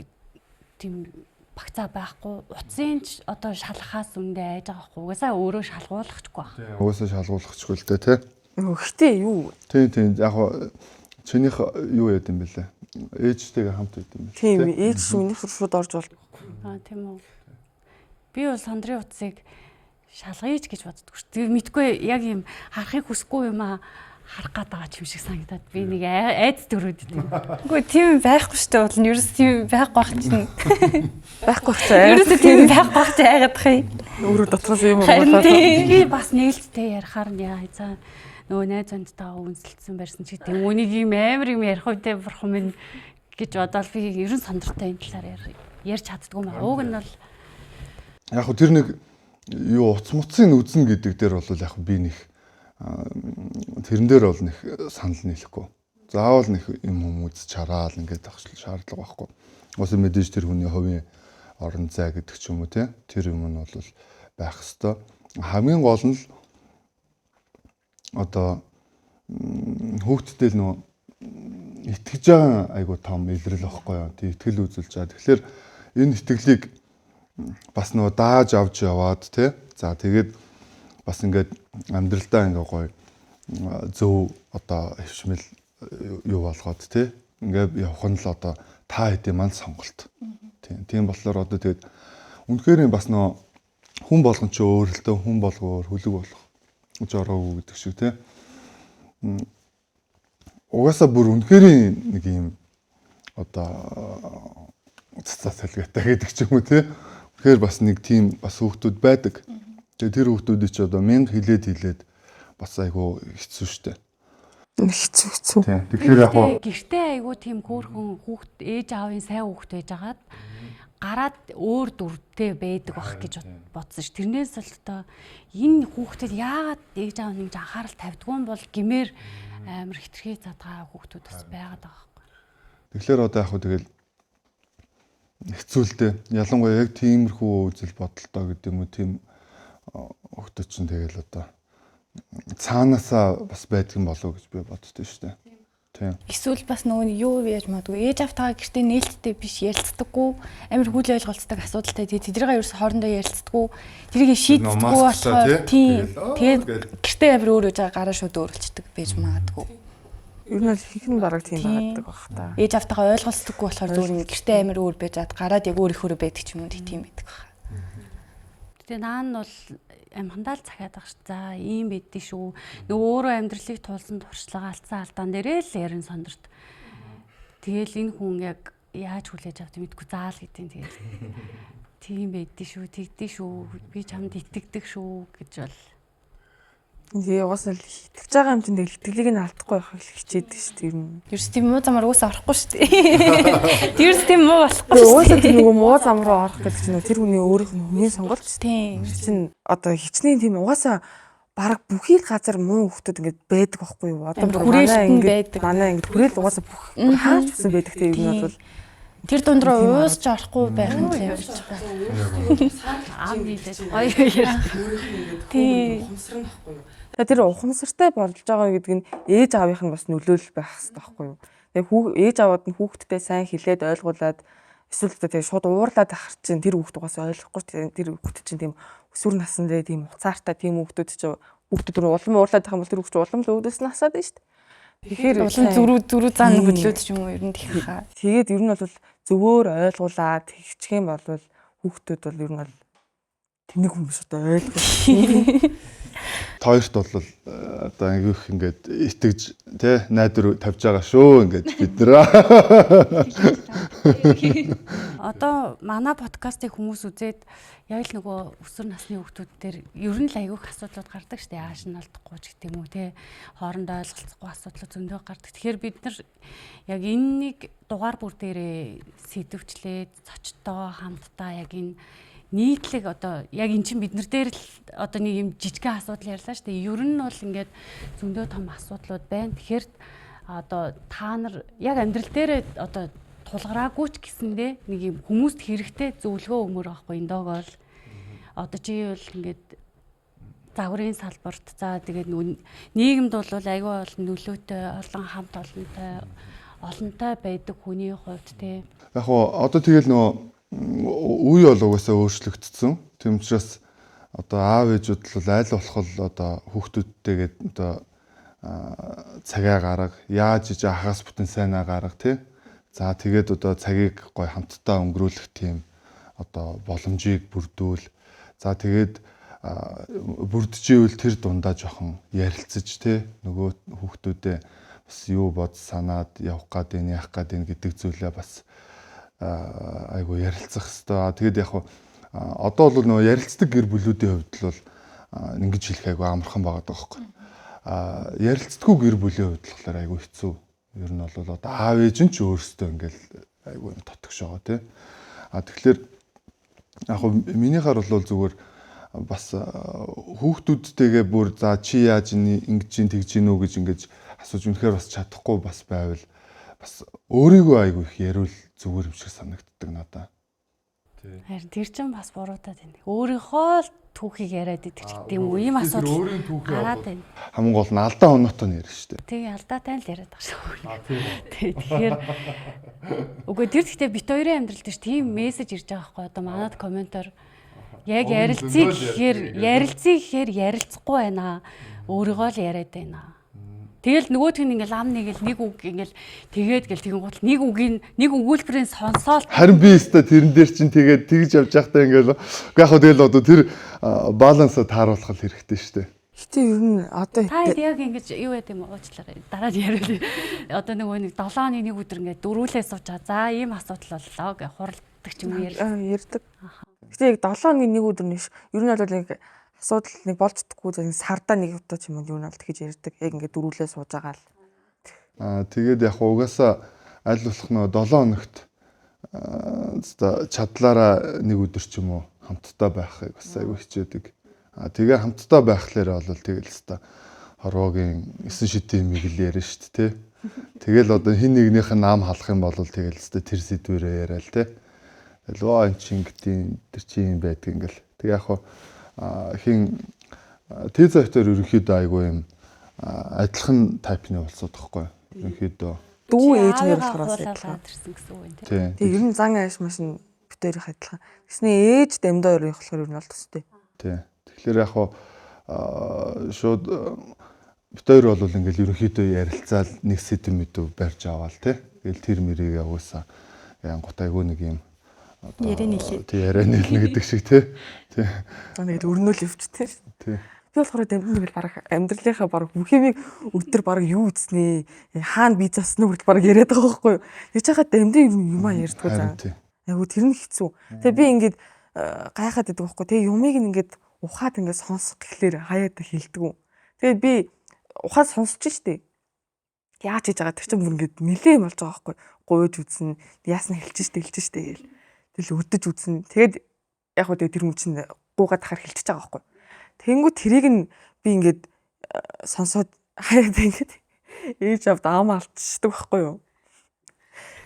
Speaker 2: тийм багцаа байхгүй утсын ч одоо шалгахаас үндэ айж байгаа хгүй. Угаасаа өөрөө шалгуулахчгүй баг.
Speaker 3: Угаасаа шалгуулахчгүй л дээ тий.
Speaker 4: Гэхдээ юу?
Speaker 3: Тийм тийм яг чинийх юу яд юм бэлээ? Ээжтэйгээ хамт байд юм бэл.
Speaker 4: Тийм ээж минийх шууд орж бол.
Speaker 2: Аа тийм үү. Би бол сандрын утсыг шалгая ч гэж боддоггүй шүү. Тэгээ мэдгүй яг юм харахыг хүсэхгүй юм аа харах гээд байгаа ч юм шиг санагдаад би нэг айц төрөөд идэв.
Speaker 1: Үгүй тийм байхгүй шүү дээ. Бол нь ерөөс тийм байхгүй байх чинь.
Speaker 4: Байхгүй ч
Speaker 1: Ерөөсөө тийм байхгүй байх чи айгаад ах юм.
Speaker 4: Өөрөө дотроос юм
Speaker 1: Харин
Speaker 4: болоод.
Speaker 1: тийм.
Speaker 2: Би бас нээлттэй ярихаар нь яа за нөгөө найз зонтойгоо үнсэлцсэн барьсан чи тийм үнийг юм амар юм ярих үедээ бурхан минь гэж бодоол би ерөн сондртой энэ талаар ярьж чаддгүй маа. Уг нь бол
Speaker 3: Яг хөө тэр нэг юу уц муцын үзнэ гэдэг дээр бол яг би нэг тэрэн дээр бол нэг санал нийлэхгүй. Заавал нэг юм хүмүүс чараал ингээд авах шаардлага байхгүй. Уусаа мэдээж тэр хүний хувийн орон зай гэдэг ч юм уу те тэр юм нь бол байх хэвээр. Хамгийн гол нь л одоо хүүхдтэй л нөгөө итгэж байгаа айгу том илрэл байхгүй юу. Тэг итгэл үзүүлж байгаа. Тэгэхээр энэ итгэлийг бас нөгөө дааж авч яваад те. За тэгээд бас ингээд амьдралдаа ингээ гоё зөв одоо хөвшмөл юу болгоод те. Ингээ явах нь л одоо та хэдийн маань сонголт. Тийм. Тийм болохоор одоо тэгээд үнэхээр бас нөгөө хүн болгон ч өөр л дөө хүн болгоо өөр хөлөг болох жороогүй гэдэг шиг те. Угаасаа бүр үнэхээр нэг юм одоо цацаа цалгатай гэдэг ч юм уу те. Үнэхээр бас нэг тийм бас хүүхдүүд байдаг. Тэгээ тэр хүүхдүүдийг чи одоо мянга хилээд хилээд бас айгүй хэцүү шттэ.
Speaker 4: Хэцүү хэцүү.
Speaker 3: Тийм. Тэгэхээр яг хуу
Speaker 2: гэртээ айгүй тийм хөөрхөн хүүхд ээж аавын сайн хүүхд байжгаад гараад өөр дүртэй байдаг бах гэж бодсон ш. Тэрнээс л одоо энэ хүүхдэд яагаад ээж аав нэг анхаарал тавьдгүй юм бол гимээр амар хитрхи задгаа хүүхдүүд бас байгаад байгаа байхгүй.
Speaker 3: Тэгэхээр одоо яг хуу тэгэл хэцүү л дээ. Ялангуяа яг тиймэрхүү үзэл бодолтой гэдэг юм уу тийм хүүхдүүд чинь тэгэл одоо цаанаасаа бас байдаг юм болов уу гэж би боддоо шүү дээ. Тийм.
Speaker 1: Эсвэл бас нөгөө нэг юу яаж магадгүй ээж автайгаа гэртээ нээлттэй биш ярилцдаггүй амар хүл ойлголцдог асуудалтай тэгээ тэднийг ерөөс хоорондоо ярилцдаггүй тэрийг шийддэггүй болохоор тийм тэгээд гэртээ амар өөр үж байгаа гараа шууд өөрчилдөг байж магадгүй.
Speaker 4: Ер нь бол ихэнх нь бараг тийм байгааддаг бах та.
Speaker 1: Ээж автайгаа ойлголцдоггүй болохоор зүгээр нэг гэртээ амар өөр байж чад гараад яг өөр их өөрөө байдаг ч юм уу тийм байдаг баха.
Speaker 2: Тэгээ наан нь бол амхандаа л захиад байгаа ш. За ийм байдгийг шүү. Нөгөө өөрөө амьдралыг туулсан туршлага алдсан алдаан дээрээ л ярин сондорт. Тэгэл энэ хүн яг яаж хүлээж авт мэдгүй заал гэдэг. Тэгэл тийм байдгийг шүү, тэгдэй шүү. Би чамд итгэдэг шүү гэж бол
Speaker 4: Тэгээ угаасаа л итгэж байгаа юм чинь тэгэл итгэлийг нь алдахгүй байхыг л хичээдэг шүү дээ ер нь.
Speaker 1: Ерөөс тийм муу замаар уусаа орохгүй шүү дээ. Ерөөс тийм муу болохгүй шүү
Speaker 4: Угаасаа тэр нөгөө муу зам руу орох гэдэг чинь тэр хүний өөрийнх нь хүний сонголт шүү дээ.
Speaker 1: Тийм.
Speaker 4: Тэр чинь одоо хичнээн тийм угаасаа бараг бүхий л газар муу хүмүүс ингээд байдаг байхгүй юу? Одоо
Speaker 1: Амар
Speaker 4: бүр манай
Speaker 1: хүрээлт нь
Speaker 4: ингээд
Speaker 1: байдаг.
Speaker 4: манай ингээд хүрээл угаасаа бүх хаач гэсэн байдаг тийм ер нь бол
Speaker 1: Тэр дунд руу уусч орохгүй байх нь л явж байна.
Speaker 2: Ам нийлээд гоё ярьдаг.
Speaker 1: Тий.
Speaker 4: Ухамсар нь байхгүй юу? Тэгээ тэр ухамсартай болж байгаа гэдэг нь ээж аавынх нь бас нөлөөлөл байх хэрэгтэй байхгүй юу? Тэгээ хүү ээж аавууд нь хүүхдтэй сайн хэлээд ойлгуулад эсвэл одоо тэгээ шууд уурлаад ахар чинь тэр хүүхд угаасаа ойлгохгүй тэр хүүхд чинь тийм өсвөр насн дээр тийм уцаартай тийм хүүхдүүд чинь хүүхдүүд рүү улам уурлаад байх юм бол тэр хүүхд чинь улам л өөдөөс нь асаад байна шүү дээ. Тэгэхээр
Speaker 1: Улам зүрүү зүрүү зан хөдлөөд ч юм уу ер нь тийх хаа.
Speaker 4: Тэгээд ер нь бол зөвөөр ойлгуулад тэгчих юм бол хүүхдүүд бол ер нь бол тэнэг хүмүүс одоо ойлгох.
Speaker 3: Та хоёрт бол одоо аягүй их ингээд итгэж тий найдвар тавьж байгаа шүү ингээд бид нар.
Speaker 2: Одоо манай подкастыг хүмүүс үзээд яг л нөгөө өсвөр насны хүүхдүүд дээр ер нь л айгүйх асуудлууд гардаг шүү дээ. Ааш нь алдахгүй ч гэдэг юм уу те. Хоорондоо ойлголцохгүй асуудлууд зөндөө гардаг. Тэгэхээр бид нар яг энэ нэг дугаар бүр дээрээ сэдвчлээд зочдтойгоо хамтдаа яг энэ нийтлэг одоо яг эн чинь бид нар дээр л одоо нэг юм жижигхэн асуудал ярьлаа шүү дээ. Ер нь бол ингээд зөндөө том асуудлууд байна. Тэгэхээр одоо та нар яг амьдрал дээрээ одоо тулгараагүй ч гэсэндээ нэг юм хүмүүст хэрэгтэй зөвлөгөө өгмөр байхгүй энэ доогоор одоо чи бол ингээд загварын салбарт за тэгээд нийгэмд бол айгүй олон нөлөөтэй олон хамт олонтой олонтой байдаг хүний хувьд те.
Speaker 3: Яг хоо одоо тэгэл нөгөө үе бол угаасаа өөрчлөгдсөн. Тийм учраас одоо аав ээжүүд бол аль болох л одоо хүүхдүүдтэйгээ одоо цагаа гарга, яаж иж хагас бүтэн сайнаа гарга тий. За тэгээд одоо цагийг гой хамтдаа өнгөрүүлэх тийм одоо боломжийг бүрдүүл. За тэгээд бүрдчихвэл тэр дундаа жоохон ярилцаж тий нөгөө хүүхдүүдээ бас юу бод санаад явах гад энэ яах гад энэ гэдэг зүйлээ бас айгу ярилцах хэвээр. Тэгээд яг одоо бол нөгөө ярилцдаг гэр бүлүүдийн хувьд л бол ингэж хэлэх айгу амархан байгаа байхгүй. Ярилцдаггүй гэр бүлийн хувьд болохоор айгу хэцүү. Ер нь бол одоо аав ээж нь ч өөрсдөө ингээл айгу тотгош байгаа тий. Тэгэхээр яг минийхаар бол зүгээр бас хүүхдүүдтэйгээ бүр за чи яаж ингэж чинь тэгж гин үү гэж ингэж асууж үнэхээр бас чадахгүй бас байвал бас өөрийгөө айгүй их яриул зүгээр юм шиг санагддаг надаа.
Speaker 2: Харин тэр чинь бас буруутай байна. Өөрийнхөө л түүхийг яриад идэх ч гэдэг юм уу? Ийм асуудал гараад байна.
Speaker 3: Хамгийн гол нь алдаа оноотой нь ярина шүү дээ.
Speaker 2: Тэг алдаатай л яриад байгаа шүү. Тий. Тэгэхээр үгүй тэр гэхдээ бит хоёрын амьдрал дээр тийм мессеж ирж байгаа байхгүй одоо манад комментоор яг ярилцъя гэхээр ярилцъя гэхээр ярилцахгүй байна. Өөрийгөө л яриад байна. Тэгэл нөгөөх нь ингээл ам нэг л нэг үг ингээл тэгээд гэл тэгэн гут нэг үгийн нэг өгүүлбэрийн сонсоол.
Speaker 3: Харин би өстой тэрэн дээр чинь тэгээд тэгж явж байхдаа ингээл үгүй яг хөө тэгэл одоо тэр балансаа тааруулах хэрэгтэй шүү дээ.
Speaker 4: Гэтэ ер нь одоо
Speaker 2: та яг ингэж юу яд юм уучлаарай дараа нь яриад одоо нөгөө нэг 7 оны нэг өдөр ингээд дөрүүлээ суучаа за ийм асуудал боллоо гэх хуралдаг ч юм
Speaker 4: ярьдаг. Гэтэ яг 7 хоногийн нэг өдөр нэш ер нь бол нэг асуудал нэг болж чадахгүй за сардаа нэг удаа ч юм уу юу нь бол тэгж ярьдаг. Яг ингээд дөрүүлээ сууж байгаа л.
Speaker 3: Тэгээд яг угаасаа аль болох нөө 7 хоногт чадлаараа нэг өдөр ч юм уу хамтдаа байхыг бас айгүй хичээдэг. Тэгээ хамтдаа байхлаараа бол тэгэл өста хорвоогийн 9 шидийн юмыг л ярина шүү дээ, тий. Тэгэл одоо хин нэгнийх нь ам халах юм бол тэгэл өста тэр сэдвэрээ яриа л тий. Тэгэл оо эн чинь ингэдийн тэр чи юм байдаг ингээл. Тэг яг хуу хин Тэз хоёртоор ерөнхийдөө айгүй юм адилхан тайпны улсууд тахгүй. Ерөнхийдөө
Speaker 4: дүү ээж хоёр болохоор бас адилхан.
Speaker 2: Гэсэн үг юм
Speaker 3: тий.
Speaker 4: Тэг ер нь зан ааш маш нь бит хоёрын адилхан. Тэгсний ээж дамдаа хоёрын болохоор ер нь бол төстэй.
Speaker 3: Тий. Тэгэхээр яг хуу шууд бит хоёр бол ингээл ерөнхийдөө ярилцаал нэг сэдв мэдв барьж аваал тий. Тэгэл тэр мэрийг явуулсан. Янгут айгүй нэг юм
Speaker 1: яриа нийлээ.
Speaker 3: Тий, яриа нийлнэ гэдэг шиг тий. Тий.
Speaker 4: Тэгээд өрнөөл явчих тий.
Speaker 3: Тий.
Speaker 4: Би болохоор дамжин нэг бараг амьдралынхаа бараг бүх юмыг өдөр бараг юу үзснээ, хаана би заснаа хүртэл бараг яриад байгаа байхгүй юу. Тэгж хахад дамжин юм аа ярьдгүй за. Айгу тэр нь хэцүү. Тэгээ би ингээд гайхаад байдаг байхгүй. Тэгээ юмыг ингээд ухаад ингээд сонсох гэхлээр хаяад хэлдэг үү. Тэгээ би ухаад сонсч штэ. Яаж хийж байгаа тэр чинь бүр ингээд нилээ юм болж байгаа байхгүй. Гуйж үзсэн, яасна хэлж штэ хэлж штэ гээл. Тэгэл өдөж үзсэн. Тэгээд яг хөө тэр хүн чинь гуугаад тахаар хэлчихэж байгаа байхгүй. Тэнгүү тэрийг нь би ингээд сонсоод хаяад ингээд ээж авд ам алдчихдаг байхгүй юу.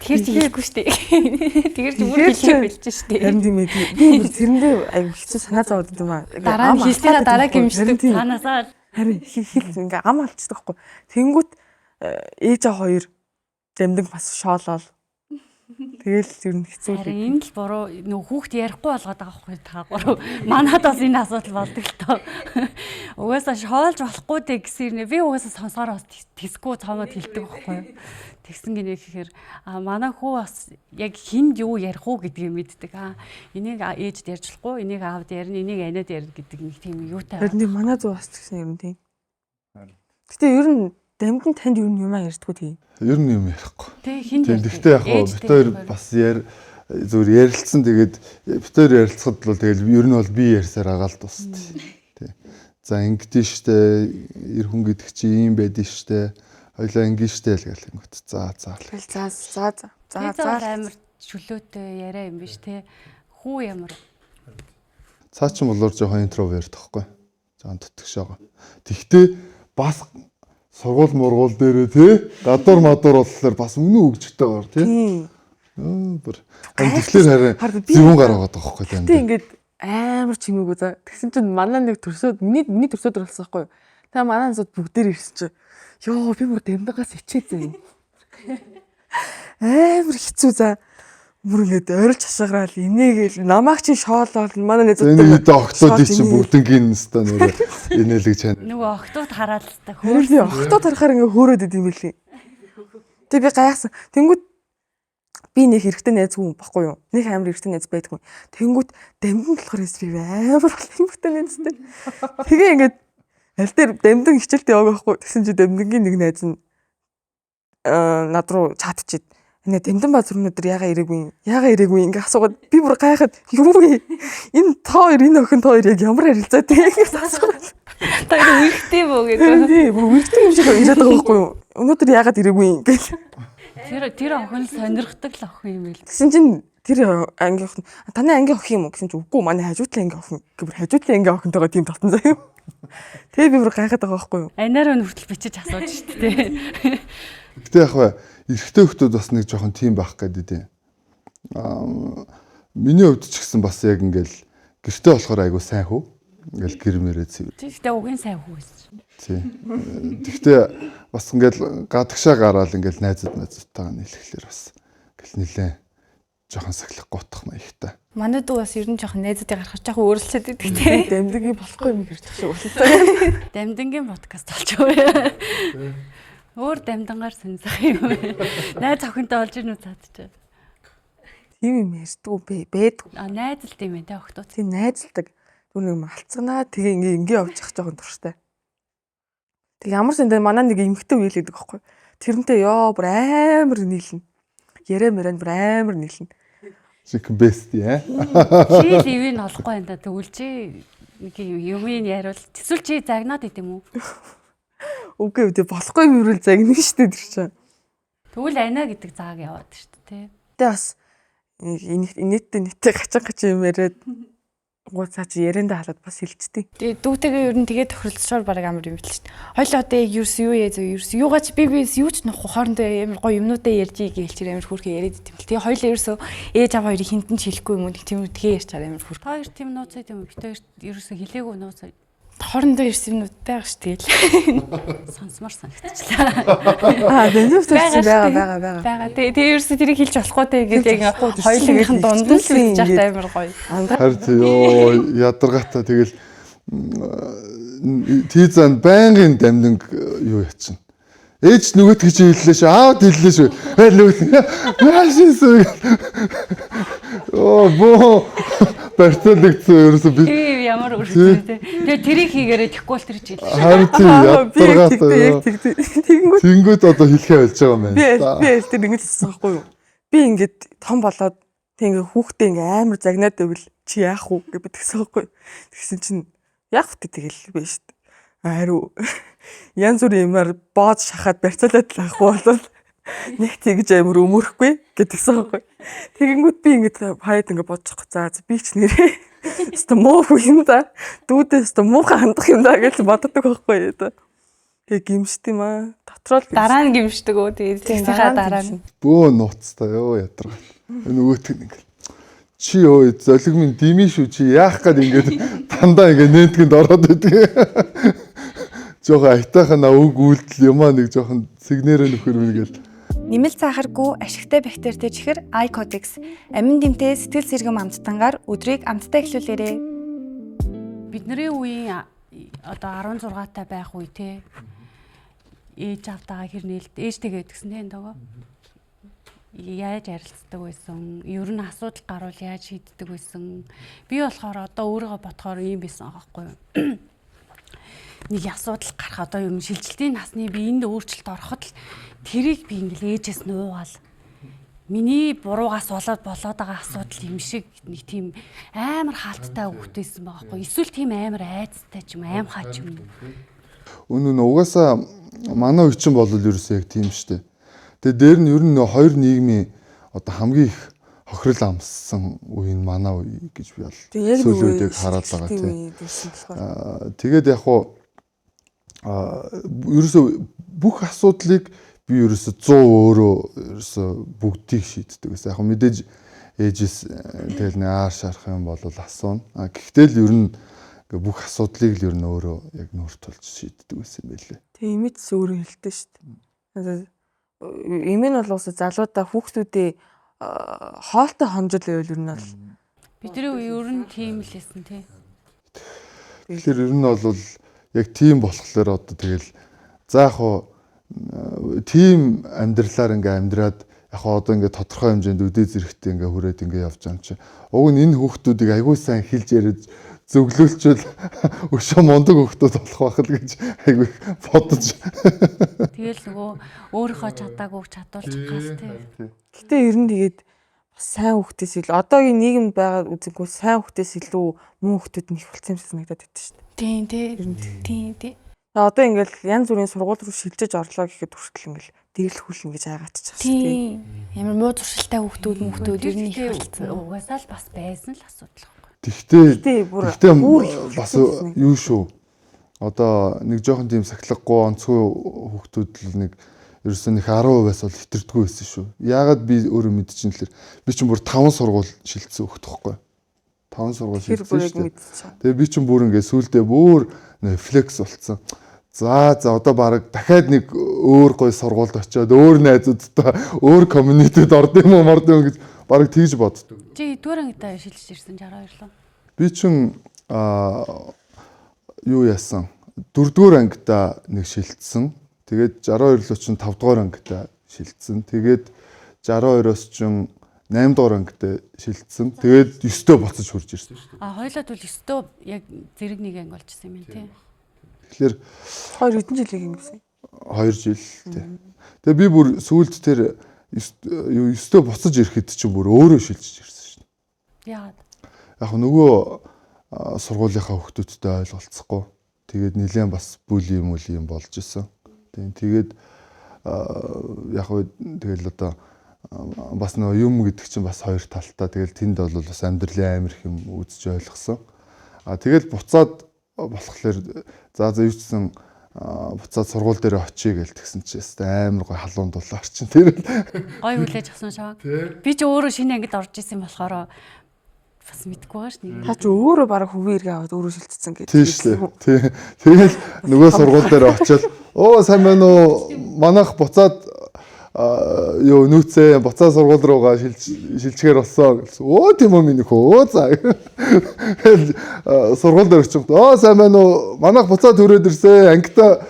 Speaker 1: Тэр чи хэлэхгүй штэ. Тэр чи бүр хэлэх билж штэ.
Speaker 4: Харин тийм ээ. Би бүр тэрэндээ айгу хэцүү санаа зовоод юм аа.
Speaker 1: Дараа нь хэлснээр дараа гимшдэг.
Speaker 2: Цаанаасаа
Speaker 4: харин хэл ингээ ам алчдаг байхгүй. Тэнгүүт ээжээ хоёр дамдаг бас шоолол. Тэгэл ер нь хэцүү л.
Speaker 2: Харин энэ л буруу нөх хүүхд ярихгүй болгоод байгаа байхгүй та гурав. Манад бас энэ асуудал болдог л тоо. Угаасаа шоолж болохгүй дээ гэсэн юм. Би угаасаа сонсоор бас тэсгүй цоомод хэлдэг байхгүй юу. Тэгсэн гинэ гэхээр манай хүү бас яг хинд юу ярих уу гэдгийг мэддэг. Энийг ээжд ярьж болохгүй, энийг аавд ярина, энийг аниад ярина гэдэг нэг тийм юутай.
Speaker 4: Харин манай зүү бас тэгсэн юм тийм. Гэтэ ер нь дамдын танд ер нь юм аа ярьдгүү тийм.
Speaker 3: Ер нь юм ярихгүй.
Speaker 2: Тэг хинд.
Speaker 3: Тэгтээ яг хоо бит хоёр бас зүгээр ярилцсан, тэгээд бит хоёр ярилцахад бол тэгэл ер нь бол би ярьсаар агаал тусд. Тий. За ингэдэж штэ, эр хүн гэдэг чи ийм байдэн штэ. Хоёлаа ингэн штэ л гэл ингэт. За за.
Speaker 4: Тэгэл за за за.
Speaker 2: За за амар чөлөөтэй яриа юм биш те. Хүү ямар.
Speaker 3: Цаа чин болоор жоохон интроверт тахгүй. Жоон төтгөш байгаа. Тэгтээ бас сургуул мургуул дээрээ тий гадуур мадуур болохоор бас үнэн өгчтэй гоор тий. Бүр. Тэгэхээр харин зөвүүн гараад байгаа байхгүй тийм.
Speaker 4: Гэтэ ингээд амар чимээгүй за. Тэгсэн чинь манай нэг төрсөд миний төрсөд болсон байхгүй юу. Тэгээ манай насууд бүгдээр ирсэн чинь ёо би бүр дамдагаас ичээ зэ. Амар хэцүү за. Бүр ингээд ойролж хашгираал инээгээл намайг чи шоолол манай найзууд
Speaker 3: энэ октоодыг чи бүгднгийн нэстэ нөр инээлэг чана.
Speaker 2: Нөгөө октод хараад л та
Speaker 4: хөөрсөн. Октод харахаар ингээ хөөрөөд идэм билий. Тэг би гайхсан. Тэнгүүд би нэг эрэгтэй найзгүй юм баггүй юу? Нэг амар эрэгтэй найз байдгүй. Тэнгүүд дамдын болохоор би амар олон эрэгтэй найзтай. Тэгээ ингээд аль дээр дамдын хичээлтэй яваг байхгүй. Тэгсэн чи дамдынгийн нэг найз нь над руу чатчихэд нэ Дамдан баазар өнөөдөр яга ирээгүй яга ирээгүй ингээ асуугаад би бүр гайхаад юу вэ? Энэ та хоёр энэ охин та хоёр яг ямар харилцаатай гэж асуугаад.
Speaker 1: Та хоёр үерхтэй бөө гэдэг.
Speaker 4: Тийм бүр үерхтэй юм шиг ирээд байгаа байхгүй юу? Өнөөдөр яагаад ирээгүй гэж.
Speaker 2: Тэр охин сонирхдаг л охин юм байл.
Speaker 4: Тэгсэн чинь тэр ангийн охин таны ангийн охин юм уу гэсэн чинь үгүй манай хажуутлын ангийн охин гэвэр хажуутлын ангийн охинтойгоо тийм татан заяа. Тэгээ би бүр гайхаад байгаа байхгүй юу?
Speaker 2: Анаар өн хүртэл бичиж асууж шүү дээ.
Speaker 3: Гэтэ яг бай эрэгтэй хүмүүс бас нэг жоохон тийм байх гэдэг тийм. Миний хувьд ч гэсэн бас яг ингээл гэрте болохоор айгу сайн хүү. Ингээл гэр мөрөө цэвэр.
Speaker 2: Тэгтээ угийн сайн хүү гэсэн.
Speaker 3: Тий. Тэгтээ бас ингээл гадагшаа гараал ингээл найзууд найзуудтайгаа нийлэхлээр бас ингээл нилээн жоохон сахилах гутах маягтай.
Speaker 1: Манай дүү бас ер нь жоохон найзуудыг гаргах жоохон өөрлөсөд идэг те.
Speaker 4: Дамдынгийн болохгүй юм хэрэг шиг болтой.
Speaker 2: Дамдынгийн подкаст болчихоо. Өөр дамдангаар сонсох юм. Найз охинтой болж гинүү цаад чи.
Speaker 4: Тийм юм ярьдгүй байдгүй.
Speaker 2: А найзалт юм байна те охтууд.
Speaker 4: Тийм найзалдаг. Түр нэг малцганаа тэгээ ингээ ингээ явчих жоохон турштай. Тэг ямар ч юм манай нэг эмхтэй үйл гэдэг аахгүй. Тэрнтэй ёо бүр амар нийлнэ. Яриа мөрөнд бүр амар нийлнэ.
Speaker 3: Чик бест яа.
Speaker 2: Чи л ивэн олохгүй юм да. Тэгвэл чи нэг юм яриул. Эсвэл чи загнаад идэм үү?
Speaker 4: Үгүй ээ болохгүй юм ирвэл загнана шүү дээ тэр чинь.
Speaker 2: Тэгвэл анаа гэдэг зааг яваад шүү дээ.
Speaker 4: Тэ бас инээдтэй нийтээ гачин гачин юм яриад гуцаа чи яриандаа халаад бас хэлчихдээ.
Speaker 1: Тэгээ дүүтэйгээ ер нь тэгээ тохиролцсоор баг амар юм бэл шүү дээ. Хоёлоо одоо яг ерөөс юу яа зөө ерөөс юугаач би бис юу ч нөх хоорондоо амар гоё юмнуудаа ярьж ий гээл чи амар хөөрхөн яриад идэм бэл. Тэгээ хоёлоо ерөөсөө ээж аваа хоёрыг хинтэн ч хэлэхгүй юм уу тийм үү тэгээ ярьчаар амар хөөрхөн.
Speaker 2: Та хоёр тийм нууц юм бит хоёр ерөөсөө хэлээгүй нууц.
Speaker 1: Хоорондоо ирсэн юмнууд байгаа шүү дээ.
Speaker 2: Сонсомор санагдчихлаа.
Speaker 4: Аа, бензин байгаа байгаа байгаа.
Speaker 1: Байгаа. Тэгээ ерөөсөө тэрийг хэлж болохгүй те гэдэг яг хоёулынх нь дунд нь л хэлж байхад амар гоё.
Speaker 3: Харин ёо ядаргаатай тэгэл тийзан байнгын дамнанг юу ячна. Ээж нөгөөт гэж хэллээ шүү. Аавд хэллээ шүү. Хэл нөгөөт. Наашис. Оо боо барьцаалагдсан ерөөсөө би
Speaker 2: Тийм ямар өргөцөө те. Тэгээ тэрийг хийгээрээ тэхгүй бол тэр ч хэлсэн.
Speaker 3: Харин тийм ядаргаатай.
Speaker 4: Яг тэгэнгүүт
Speaker 3: Тэнгүүд одоо хэлхээ болж байгаа юм байна.
Speaker 4: Би аль тэр ингэж хэлсэн байхгүй юу? Би ингээд том болоод тэг ингээ хүүхдээ ингээ амар загнаад байвал чи яах вэ гэж би тэгсэн байхгүй юу? Тэгсэн чинь яах вэ тэгэл би шүү дээ. Хариу янз бүрийн юмар бооз шахаад барьцаалаад л авахгүй болол нэг тэгж амар өмөрөхгүй гэдгсэн байхгүй. Тэгэнгүүт би ингээд хаяад ингээд бодчих. За би ч нэрээ өстө муу хүн юм да. Дүүдээ өстө муухай хандах юм да гэж боддог байхгүй юу. Тэгээ гимшт юм аа. Дотроо л
Speaker 1: Дараа нь гимшдэг өө. Тэгээд тэгсийнхаа дараа нь.
Speaker 3: Бөө нууцтай ёо ядаргаа. Нөгөөтг нь ингээл чи өө золиг минь дими шүү чи яах гээд ингээд дандаа ингээд нэнтгэнд ороод байдаг. Жохон аятайхан үг үйлдэл юмаа нэг жохон сигнэрэ нөхөр минь гэл.
Speaker 1: Нэмэлт сахаргүй ашигтай бактеритэй чихэр iCodex амин дэмтэй сэтгэл сэргэм амттангаар өдрийг амттай эхлүүлээрэй.
Speaker 2: Бидний үеийн одоо 16 та байх үе те. Ээж автагаа хэр нээлт ээжтэйгээ гэдгсэн те энэ догоо. Яаж харилцдаг байсан? Ер нь асуудал гарвал яаж шийддэг байсан? Би болохоор одоо өөрийгөө бодохоор ийм байсан аахгүй юу? Нэг асуудал гарах одоо юм шилжилтийн насны би энд өөрчлөлт ороход л тэрийг би ингээл ээжээс нуугаал миний буруугаас болоод болоод байгаа асуудал юм шиг нэг тийм амар хаалттай хөвгтэйсэн байгаа хгүй. Эсвэл тийм амар айцтай ч юм аимхаа ч юм.
Speaker 3: Үнэн нь угаасаа манай үе чинь бол ерөөсөө яг тийм штэ. Тэгээ дээр нь ер нь нөө хоёр нийгмийн одоо хамгийн их хохирол амссан үе нь манай үе гэж би бол сүүлийн үед яг хараад байгаа тийм. Тэгээд яг хуу ерөөсөө бүх асуудлыг би ерөөсөө 100 өөрөө ерөөсөө бүгдийг шийддэг гэсэн. Яг мэдээж ээжээс тэгэл нэг аар шарах юм бол асууна. А гэхдээ л ер нь ингээ бүх асуудлыг л ер нь өөрөө яг нүүр тулж шийддэг байсан юм байлээ.
Speaker 4: Тэг имиж өөрөө хэлдэг шүү дээ. Эм нь бол уусаа залуудаа хүүхдүүдээ хоолтой хонжил байвал ер нь бол
Speaker 2: Бидний үе ер нь тийм л байсан тий.
Speaker 3: Тэгэхээр ер нь бол яг тийм болохоор одоо тэгэл за яг хуу тийм амьдралаар ингээ амьдраад яг хуу одоо ингээ тодорхой хэмжээнд өдөө зэрэгтэй ингээ хүрээд ингээ явж байгаа юм чи. Уг нь энэ хүүхдүүдийг айгүй сайн хэлж яриад зөвлөлчвөл өшөө мундаг хүүхдүүд болох байх л гэж айгүй бодож.
Speaker 2: Тэгэл нөгөө өөрийнхөө чадаагүй чадуулчих гал тий.
Speaker 4: Гэтэ ер нь тэгээд бас сайн хүүхдээс илүү одоогийн нийгэмд байгаа үзэнгүү сайн хүүхдээс илүү муу хүүхдүүд нь их болсон юм шиг санагдаад байдаг шүү дээ.
Speaker 1: Тийм тий. Тийм тий.
Speaker 4: Одоо ингээл янз бүрийн сургууль руу шилжиж орлоо гэхэд хүртэл ингээл дэглэхүүлнэ гэж айгаатчих шүү дээ.
Speaker 1: Тийм. Ямар муу зуршилтай хүүхдүүд мөхтүүд ер нь их болсон.
Speaker 2: Угаасаа л бас байсан л асуудал байхгүй.
Speaker 3: Тэгтээ
Speaker 4: Гэтэ бүр
Speaker 3: Гэхдээ
Speaker 4: бүр их
Speaker 3: бас
Speaker 4: болсон юм.
Speaker 3: юу шүү. Одоо нэг жоохон тийм сахилгагүй онцгой хүүхдүүд л нэг ерөөсөө нэг 10%-аас бол хэтэрдэггүй байсан шүү. Яагаад би өөрөө мэдчихээн тэгэхээр би чинь бүр 5 сургууль шилжсэн хүүхд тахгүй. 5 сургууль
Speaker 4: Тэр бүр
Speaker 3: шилжсэн
Speaker 4: яг
Speaker 3: шүү дээ.
Speaker 4: мэдчихэв.
Speaker 3: Тэгээ би чинь бүр ингээ сүулдэ бүр флекс болцсон. За за одоо баг дахиад нэг өөр гой сургуульд очиод өөр найзуудтай өөр community-д орд юм уу морд юм гэж баг тэгж боддог.
Speaker 2: Чи эдгээр ангидаа шилжиж ирсэн 62 лөө.
Speaker 3: Би чин юу яасан? Дөрөвдүгээр ангидаа нэг шилжсэн. Тэгээд 62 лөө чин 5 дугаар ангидаа шилжсэн. Тэгээд 62-оос чин 8 дугаар ангидаа шилжсэн. Тэгээд 9-дөө буцаж хурж ирсэн шүү дээ.
Speaker 2: А хоёлаа тэгвэл 9-дөө яг зэрэг нэг анги болчихсон юм тий.
Speaker 3: Тэгэхээр
Speaker 4: Хоёр хэдэн жилиг юм гэсэн.
Speaker 3: 2 жил тий. Тэгээ би бүр сүүлд тэр 9-дөө буцаж ирэхэд чинь бүр өөрөө шилжиж ирсэн шүү дээ.
Speaker 2: Яагаад?
Speaker 3: Яг нөгөө сургуулийнхаа хүүхдүүдтэй ойлголцохгүй. Тэгээд нэлээд бас бүли юм үли юм болж исэн. Тийм тэгээд яг хөө тэгэл одоо бас нөгөө юм гэдэг чинь бас хоёр талтай. Тэгэл тэнд бол бас амьдралын амар их юм үзэж ойлгосон. А тэгэл буцаад болохоор за за юу ч гэсэн буцаад сургууль дээр очие гэл тэгсэн чи өстой амар гой халуун дулаар чинь тэр л
Speaker 2: Гой хүлээж авсан шаваа. Би ч өөрөө шинэ ангид орж исэн болохоор бас мэдэхгүй байгаа ш нэг.
Speaker 4: Та ч өөрөө бараг хувийн эргээ аваад өөрөө шилжчихсэн гэдэг.
Speaker 3: Тийм шүү дээ. Тий. Тэгэл нөгөө сургууль дээр очиод оо сайн байна уу? Манайх буцаад юу нүүцээ буцаа сургууль руугаа шилжихээр болсон гэсэн. Өө тийм үү миний хөө. Өө за. Тэгэл сургууль дээр очиход оо сайн байна уу? Манайх буцаад хүрээд ирсэн. Ангита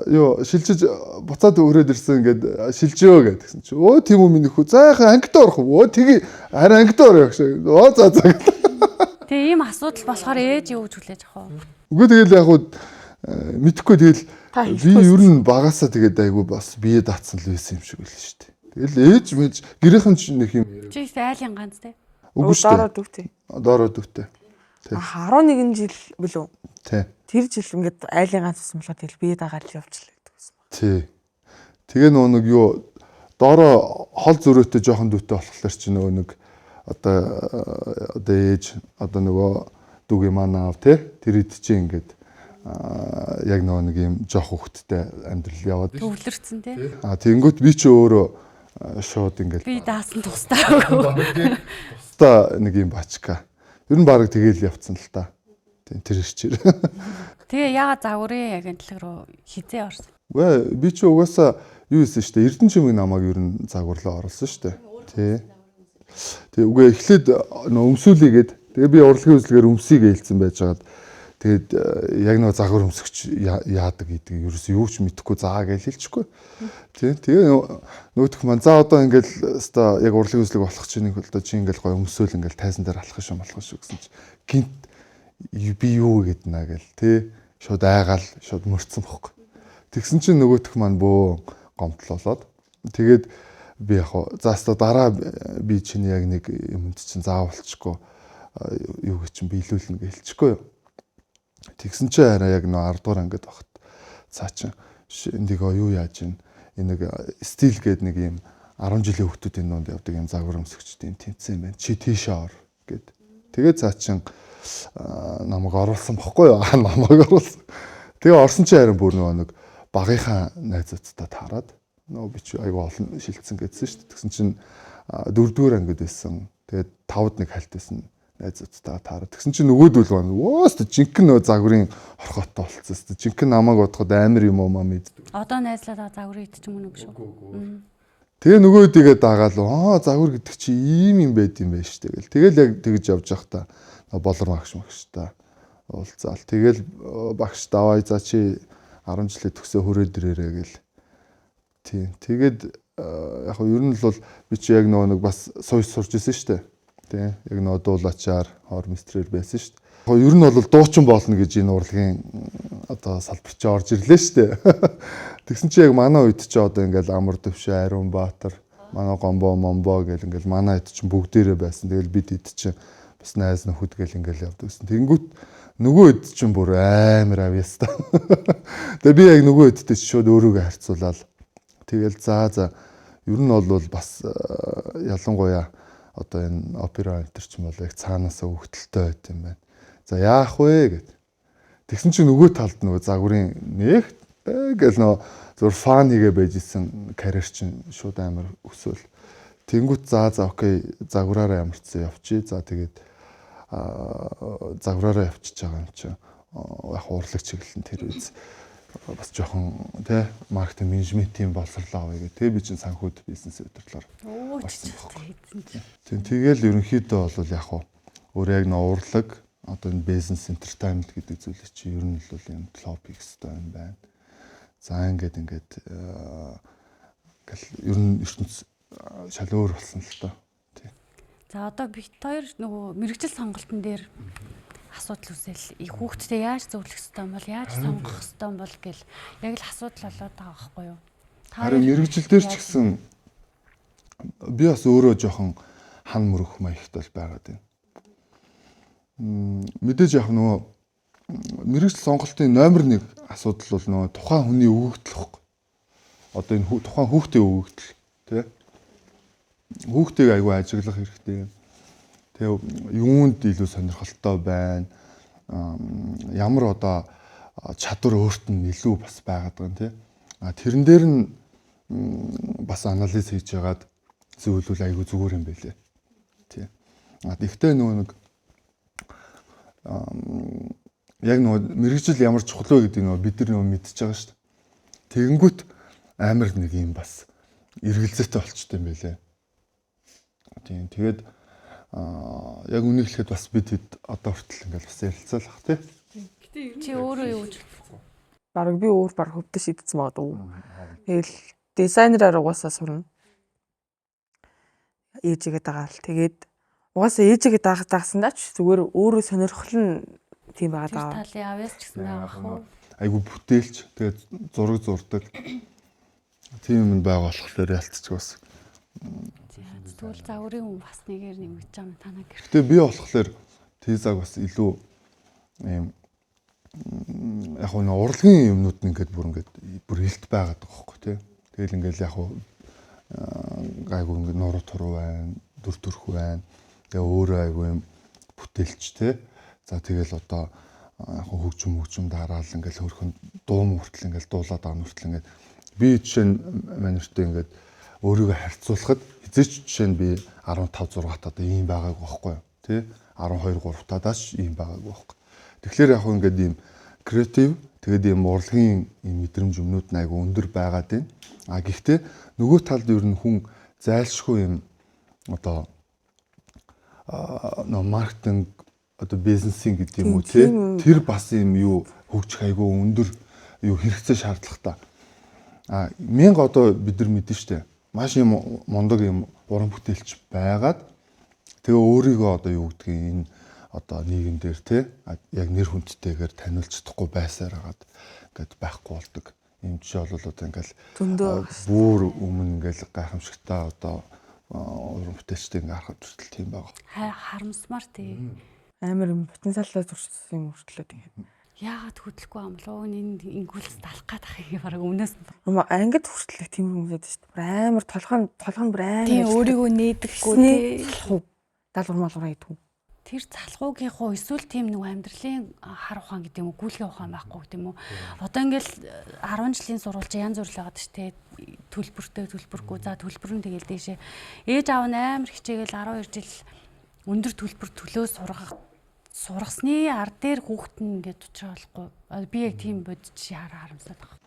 Speaker 3: юу шилжиж буцаад хүрээд ирсэн гэд шилжөө гэд гэсэн чи. Өө тийм үү миний хөө. За яхаа ангита орох уу? Өө тгий харин ангита орё гэж. Өө за за.
Speaker 2: Тэгээ ийм асуудал болохоор ээж юу гэж хүлээж авах вэ?
Speaker 3: Үгүй тэгэл яг хуу мэдхгүй тэгэл
Speaker 4: Та
Speaker 3: би
Speaker 4: хэлэхгүй
Speaker 3: ер нь багасаа тэгээд айгүй бас бие даацсан л байсан юм шиг байл шүү дээ. Тэгэл ээж мэж гэрийнхэн ч нэг юм
Speaker 2: Чи их айлын ганц те.
Speaker 3: үгүй шүү
Speaker 4: Доороо
Speaker 3: дээ.
Speaker 4: дүүтэй.
Speaker 3: Доороо дүүтэй.
Speaker 4: А 11 жил билүү?
Speaker 3: Тий.
Speaker 4: Тэр жил ингээд айлын ганц байсан болохоор тэгэл бие дагаад л явчихлаа гэдэг байсан.
Speaker 3: Тий. Тэгээ нөгөө нэг юу доороо хол зөрөөтэй жоохон дүүтэй болохоор чи нөгөө нэг одоо одоо ээж одоо нөгөө дүүгийн маань аав тий тэр ид чи ингээд Яг нөгөө нэг юм жоох хөвгттэй амьдрал яваад шүү.
Speaker 2: Төвлөрцөн тий.
Speaker 3: А тэгэнгүүт би чи өөрөө шууд ингээл
Speaker 2: би даасан тусдаа өгөө.
Speaker 3: Тусдаа нэг юм бачка. Ер нь баг тэгээл явцсан л та. Тийм тэр ирчээр.
Speaker 2: Тэгээ яагаад загварын агентлаг руу хизээ орсон?
Speaker 3: Үгүй би чи угаасаа юу хийсэн шүү дээ. Эрдэнэ чимэг намайг ер нь загварлаа оруулсан шүү дээ. Тий. Тэгээ үгүй эхлээд нөө өмсүүлээгээд тэгээ би урлагийн үзлэгээр өмсийг ээлцэн байжгаад тэгээд яг нөө загвар өмсөгч яадаг гэдгийг ерөөсөө юу ч мэдэхгүй заа гэж хэлчихгүй. Тий. Тэгээ нөгөөх маань за одоо ингээл өстой яг урлагийн үзлэг болох чинь нэг одоо чи ингээл гоё өмсөөл ингээл тайзан дээр алхах шүү малах шүү гэсэн чи гинт би юу гэднэ гэл тий. Шууд айгаал шууд мөрцөн бохгүй. Тэгсэн чинь нөгөөх маань бөө гомдлолоод тэгээд би яг за өстой дараа би чиний яг нэг юмд чинь заавалчгүй юу гэж чинь биелүүлнэ гэж хэлчихгүй юу. Тэгсэн чинь арай яг нөө 10 дугаар ангид багт цаа чин эндийгөө юу яаж ин энэ нэг стил гээд нэг юм 10 жилийн хүүхдүүдийн дунд явдаг юм загвар өмсөгчдийн тэмцээн байна. Чи тийшээ ор гэд. Тэгээ цаа чин намайг оруулсан бохгүй юу? Намайг оруулсан. Тэгээ орсон чинь харин бүр нөгөө нэг багийнхаа найзуудтай таарад нөгөө би чи айгүй олон шилжсэн гэдсэн шүү дээ. Тэгсэн чинь 4-р ангид байсан. Тэгээд 5-д нэг хальт байсан найзуудтайгаа таарад. Тэгсэн чинь нөгөөдөл байна. Уус жинхэнэ нөгөө загварын хорхотой болцсон. Жинхэнэ намайг бодоход амар юм уу маа мэддэг.
Speaker 2: Одоо найзлаад загварын ид ч юм уу шүү.
Speaker 3: Тэгээ нөгөөдийгээ дагаал аа загвар гэдэг чи ийм юм байд юм байна шүү дээ гэл. Тэгэл яг тэгж явж байхдаа болор багш магштай уулзаал. Тэгэл багш даваа за чи 10 жилээ төгсөө хүрээд ирээрэй гэл. Тийм. Тэгээд яг нь ер нь л бол би чи яг нөгөө нэг бас суйс сурч исэн шүү дээ. Тийм. Яг нөгөө дуулаачаар хор мистрээр байсан шүү дээ. Ер нь бол дуучин болно гэж энэ урлагийн одоо салбар чи орж ирлээ шүү дээ. Тэгсэн чи яг манай үед чи одоо ингээл Амар Төвшөө, Ариун Баатар, манай Гомбо, Момбо гэл ингээл манай хэд чинь бүгдээрээ байсан. Тэгэл бид хэд чинь бас найз нөхөд гэл ингээл явдаг гэсэн. Тэнгүүт нөгөө хэд чинь бүр амар авьяас та. Тэгээ би яг нөгөө хэдтэй чи шууд өөрийгөө харьцуулаад тэгэл за ер нь бол бас ялангуяа одоо энэ опера энтер ч юм бол яг цаанаасаа хөвгөлтэй байт юм байна. За яах вэ гэд. Тэгсэн чинь нөгөө талд нөгөө загварын нэг гэл нөгөө зур фан хийгээ байж исэн карьер чинь шууд амар өсөөл. Тэнгүүт за окей загвараараа ямарчсан явчих. За тэгээд загвараараа явчихж байгаа юм чинь яг урлаг чиглэл нь тэр үз бас жоохон тий маркетинг менежментийн боловсрлоо авъя гэх. Тэгээ би чинь санхүүд бизнес удирдлаар орсон байхгүй. Тийм тэгэл ерөнхийдөө бол яг хуу өөр яг нөө урлаг одоо энэ бизнес entertainment гэдэг зүйлийг чи ер нь л юм лобби хийх хэрэгтэй юм байна. За ингээд ингээл ер нь ертөнц шал өөр болсон л доо. Тий.
Speaker 2: За одоо бит хоёр нөгөө мэргэжил сонголтын дээр асуудал үүсэл хүүхдтэй яаж зөвлөх ёстой юм бол яаж сонгох ёстой юм бол гэл яг л асуудал болоод байгаа байхгүй юу?
Speaker 3: Харин мэргэжил дээр ч гэсэн би бас өөрөө жоохон хан мөрөх маягт бол байгаад байна. Мэдээж яг нөгөө мэргэжил сонголтын номер 1 асуудал бол нөгөө тухайн хүний өгөгдөл байхгүй. Одоо энэ тухайн хүүхдийн өгөгдөл тий. Хүүхдийг айгүй ажиглах хэрэгтэй. Тэгээ юунд илүү сонирхолтой байна. Ямар одоо чадвар өөрт нь илүү бас байгаад байгаа юм тий. А тэрэн дээр нь бас анализ хийж яагаад зөвлөвл айгүй зүгээр юм байлээ. Тий. А тэгтээ нөгөө нэг яг нөгөө мэргэжил ямар чухал вэ гэдгийг нөгөө бид нар нөгөө мэдчихэж байгаа шүү дээ. Тэгэнгүүт амар нэг юм бас эргэлзээтэй болчтой юм байлээ. Тийм. Тэгээд яг үнийг хэлэхэд бас бид хэд одоо хүртэл ингээл бас ярилцаалах тий.
Speaker 2: Чи өөрөө юу гэж бодсон?
Speaker 4: Бараг би өөр бараг хөвдө шийдсэн магадгүй. Тэгэл дизайнераар угаасаа сурна. Ээжигээ дагаал. Тэгээд угаасаа ээжигээ дагсандаа ч зүгээр өөрөө сонирхол нь тийм байгаа
Speaker 2: даа. Тэр талын авьяас ч гэсэн байгаа ах уу?
Speaker 3: Айгу бүтээлч тэгээд зураг зурдаг. Тийм юм байгаа болохоор ялцчих бас.
Speaker 2: Тэгвэл загварын хүн бас нэгээр нэмэгдэж байгаа юм танаа гэр.
Speaker 3: Гэтэ би болохоор Тизаг бас илүү ийм яг нь урлагийн юмнууд нь ингээд бүр ингээд бүр илт байгаад байгаа хөөхгүй тий. Тэгэл ингээд яг гайгүй ингээд нуруу туруу байна, дүр төрх байна. Тэгээ өөрөө айгүй юм бүтээлч тий. За тэгэл одоо яг хөгжим хөгжим дараал ингээл хөрхөн дуу мөртөл ингээл дуулаад байгаа мөртөл ингээд би жишээ нь манертэй ингээд өөрийгөө харьцуулахад хизээч жишээ нь би 15 6 таад ийм байгаагүй байхгүй юу тий 12 3 таадаас ийм байгаагүй байхгүй. Тэгэхээр яг хөө ингээд ийм креатив тэгээд ийм урлагийн ийм мэдрэмж өмнүүд нь айгу өндөр байгаад байна. А гэхдээ нөгөө талд ер нь хүн зайлшгүй юм одоо нөө маркетинг одоо бизнесийн гэдэг юм уу тий тэр бас юм юу хөгжих айгу өндөр юу хэрэгцээ шаардлагатай. А мянга одоо бид нар мэдэн штэ. Маш юм мундаг юм уран бүтээлч байгаад тэгээ өөрийгөө одоо юу гэдгийг энэ одоо нийгэм дээр те яг нэр хүндтэйгээр таниулж чадахгүй байсаар хагаад ингээд байхгүй болдог. Ийм жишээ бол одоо ингээл бүр өмнө ингээл гайхамшигтай одоо уран бүтээлчтэй ингээ харахад хүртэл тийм байгаа.
Speaker 2: Харамсмаар тий.
Speaker 4: Амар юм потенциалаа зуршсан юм хүртлээ тэгээд.
Speaker 2: Яагаад хөдлөхгүй юм болов энэ ингүүлс талах гээд ах юм бараг өмнөөс нь.
Speaker 4: Ангид хүртэл тийм хүмүүс байдаг шүү дээ. Амар толгой нь бүр амар.
Speaker 1: Тийм өөрийгөө нээдэггүй тий.
Speaker 4: Даалгавар малгавар хийдэггүй.
Speaker 2: Тэр залхуугийнхуу эсвэл тийм нэг амьдралын хар ухаан гэдэг юм уу, гүйлгээ ухаан байхгүй гэдэг юм уу. Одоо ингээл 10 жилийн сурвалж янз бүр л байгаад ш тэ төлбөртэй төлбөргүй. За төлбөр нь тэгэл дээшээ. Ээж аав нь амар хичээгээл 12 жил өндөр төлбөр төлөө сургасны ар дээр хүүхэд нь ингээд учраа болохгүй. Би яг тийм бодож харамсаад байгаа.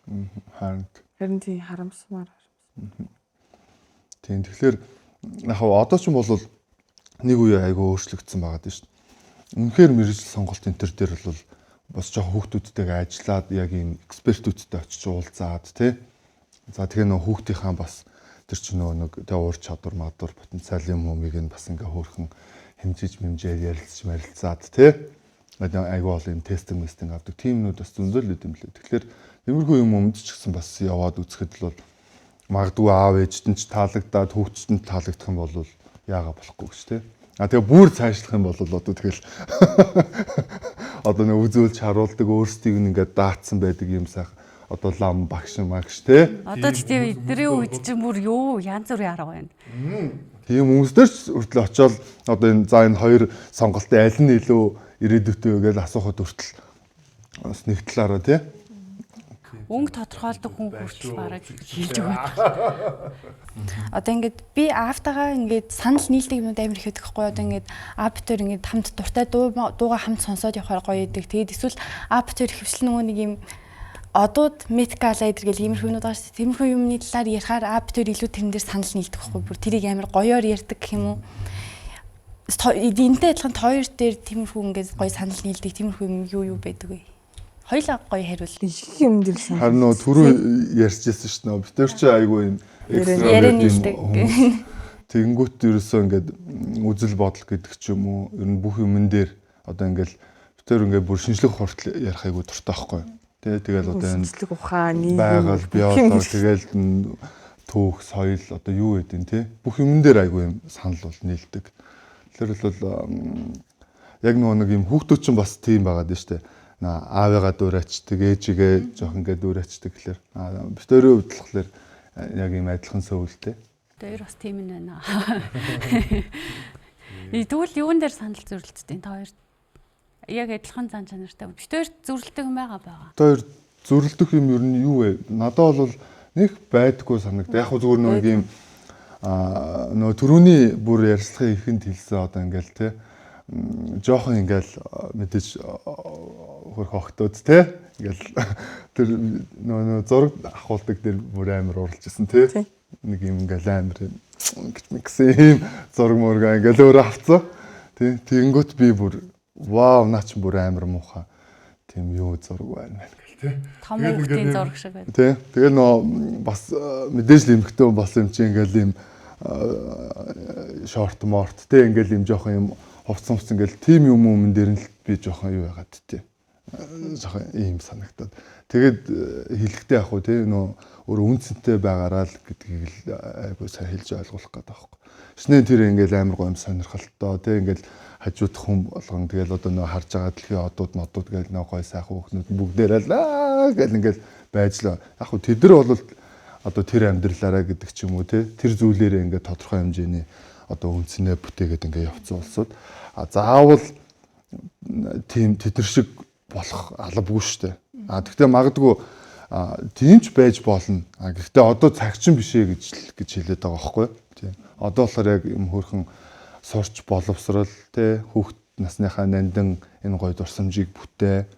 Speaker 3: Харин.
Speaker 4: Харин тийм харамсмаар.
Speaker 3: Тийм тэгэхээр яг одоо ч юм бол нэг үе айгүй өөрчлөгдсөн байгаа дээ шүү дээ. Үнэхээр мэргэжил сонголт энэ төр дээр бол бас жоохон хүүхдүүдтэйгээ ажиллаад яг ийм экспертүүдтэй очиж уулзаад тий. За тэгээ нөө хүүхдийнхаа бас тэр чинь нөгөө нэг тэгээ уур чадвар мадвар потенциал юм умыг нь бас ингээ хөөрхөн хэмжиж мэмжээр ярилцж марилцаад тий. Айгүй бол юм тестинг мэстинг авдаг тиймнүүд бас зөндөөл үт юм лээ. Тэгэхээр тиймэрхүү юм өмд ч гэсэн бас яваад үзэхэд л бол магадгүй аав ээжд нь ч таалагдаад хүүхдэд нь таалагдах юм бол яага болохгүй гэж тий. А тэгээ бүр цаашлах юм бол одоо тэгэл одоо нэг үзүүлж харуулдаг өөрсдийг нь ингээд даацсан байдаг юм сайхан одоо лам багш магш тий.
Speaker 2: Одоо тэгтээ эднэрийн үед чинь бүр юу янз бүрийн арга байна.
Speaker 3: Тийм хүмүүс дээр ч хүртэл очиод одоо энэ за энэ хоёр сонголтын аль нь илүү ирээдүйтэй вэ гэж асуухад хүртэл бас нэг талаараа тий.
Speaker 2: Өнгө тодорхойлдог хүн хүртэл бараг хэлж өгöd.
Speaker 1: Одоо ингээд би аавтайгаа ингээд санал нийлдэг юмнууд амар их байдаг хгүй. Одоо ингээд аав битэр ингээд хамт дуртай дуугаа хамт сонсоод явахаар гоё идэг. Тэгээд эсвэл аав битэр хөвчлэн нөгөө нэг юм одууд Met Gala эдэр гэл иймэрхүү юмнууд байгаа шүү дээ. Тиймэрхүү юмны талаар ярихаар аав битэр илүү тэрэн дээр санал нийлдэг хгүй. Бүр тэрийг амар гоёор ярьдаг гэх юм уу. Энтэй адилхан хоёр дээр тиймэрхүү ингээд гоё санал нийлдэг тиймэрхүү юм юу байдаг вэ? Хоёлаа гоё хариул.
Speaker 4: Их юм дээр санал.
Speaker 3: Харин нөө түрүү ярьжсэн шүү дээ. Битэр чи айгүй юм
Speaker 1: яриа нийлдэг.
Speaker 3: Тэгэнгүүт ерөөсөө ингээд үзэл бодол гэдэг ч юм уу ер нь бүх юмн дээр одоо ингээд битэр ингээд бүр шинжлэх хуртал ярих айгүй дуртай байхгүй. Тэ тэгэл одоо энэ
Speaker 4: шинжлэх ухааны
Speaker 3: байгаль биологи тэгэл түүх соёл одоо юу гэдэг нь тэ бүх юмн дээр айгүй юм санал бол нийлдэг. Тэр бол яг нөгөө нэг юм хүүхдүүд чинь бас тийм байгаад нь шүү дээ. Аавыгаа дуурайчдаг, ээжигээ жоох ингээд дуурайчдаг гэхэлэр битэрийн хувьд болохоор яг ийм адилхан сөүлтэй.
Speaker 2: Тэр бас тийм нь байна. Тэгвэл юун дээр санал зөрөлддөг та хоёр яг адилхан зан чанартай. Битэр зөрөлдөг юм байгаа.
Speaker 3: Та хоёр зөрөлдөх юм ер нь юу вэ? Надад бол нэг байдаггүй санагдав. Яг хөө зүгээр нөгөө юм нөгөө түрүүний бүр ярьцлагын ихэнд хэлсэн одоо ингээл те жоохон ингээл мэдээж хөрх охтууд те ингээл тэр нөгөө зураг авахулдаг дээр бүр амар уралж исэн те нэг юм ингээл амар гэж мэгсэн юм зураг мурга ингээл өөрөө авцсан тий тэгэнгүүт би бүр вау наа чи бүр амар муухай тийм юу зураг байна гэл те
Speaker 2: том хүүхдийн зураг шиг байна
Speaker 3: тий тэгэл нөгөө бас мэдээж л эмхтэн болсон юм чи ингээл юм шорт морт те ингээл юм жоохон юм хувцс мувц ингээл тим юм өмнө дээр нь л би жоохон юу яагаад тий. Жоохон ийм санагдаад. Тэгээд хэлэхдээ яг хуу тий нөө өөр үнцэнтэй байгаараа л гэдгийг л айгуу сайн хэлж ойлгуулах гэдэг аахгүй. Шинэ тэр ингээл амар гоё юм сонирхолтой тий ингээл хажуудах хүн болгон тэгэл одоо нөө харж байгаа дэлхийн одууд модууд гээл нөө гоё сайхан хүүхнүүд бүгдээрээ л аа гэл ингээл байж л яг хуу тэд нар бол одоо тэр амьдралаараа гэдэг ч юм уу тий тэр зүйлээрээ ингээд тодорхой хэмжээний одоо үнцнээ бүтээгээд ингээд явцсан улсууд а заавал тийм тэдэр шиг болох албагүй шүү дээ. А тэгтээ магадгүй тийм ч байж болно. А гэхдээ одоо цагчин биш ээ гэж хэлээд байгаа байхгүй юу? Тийм. Одоо болохоор яг юм хөөрхөн сурч боловсрал те хүүхд насныхаа нандин энэ гоё дурсамжийг бүтээ.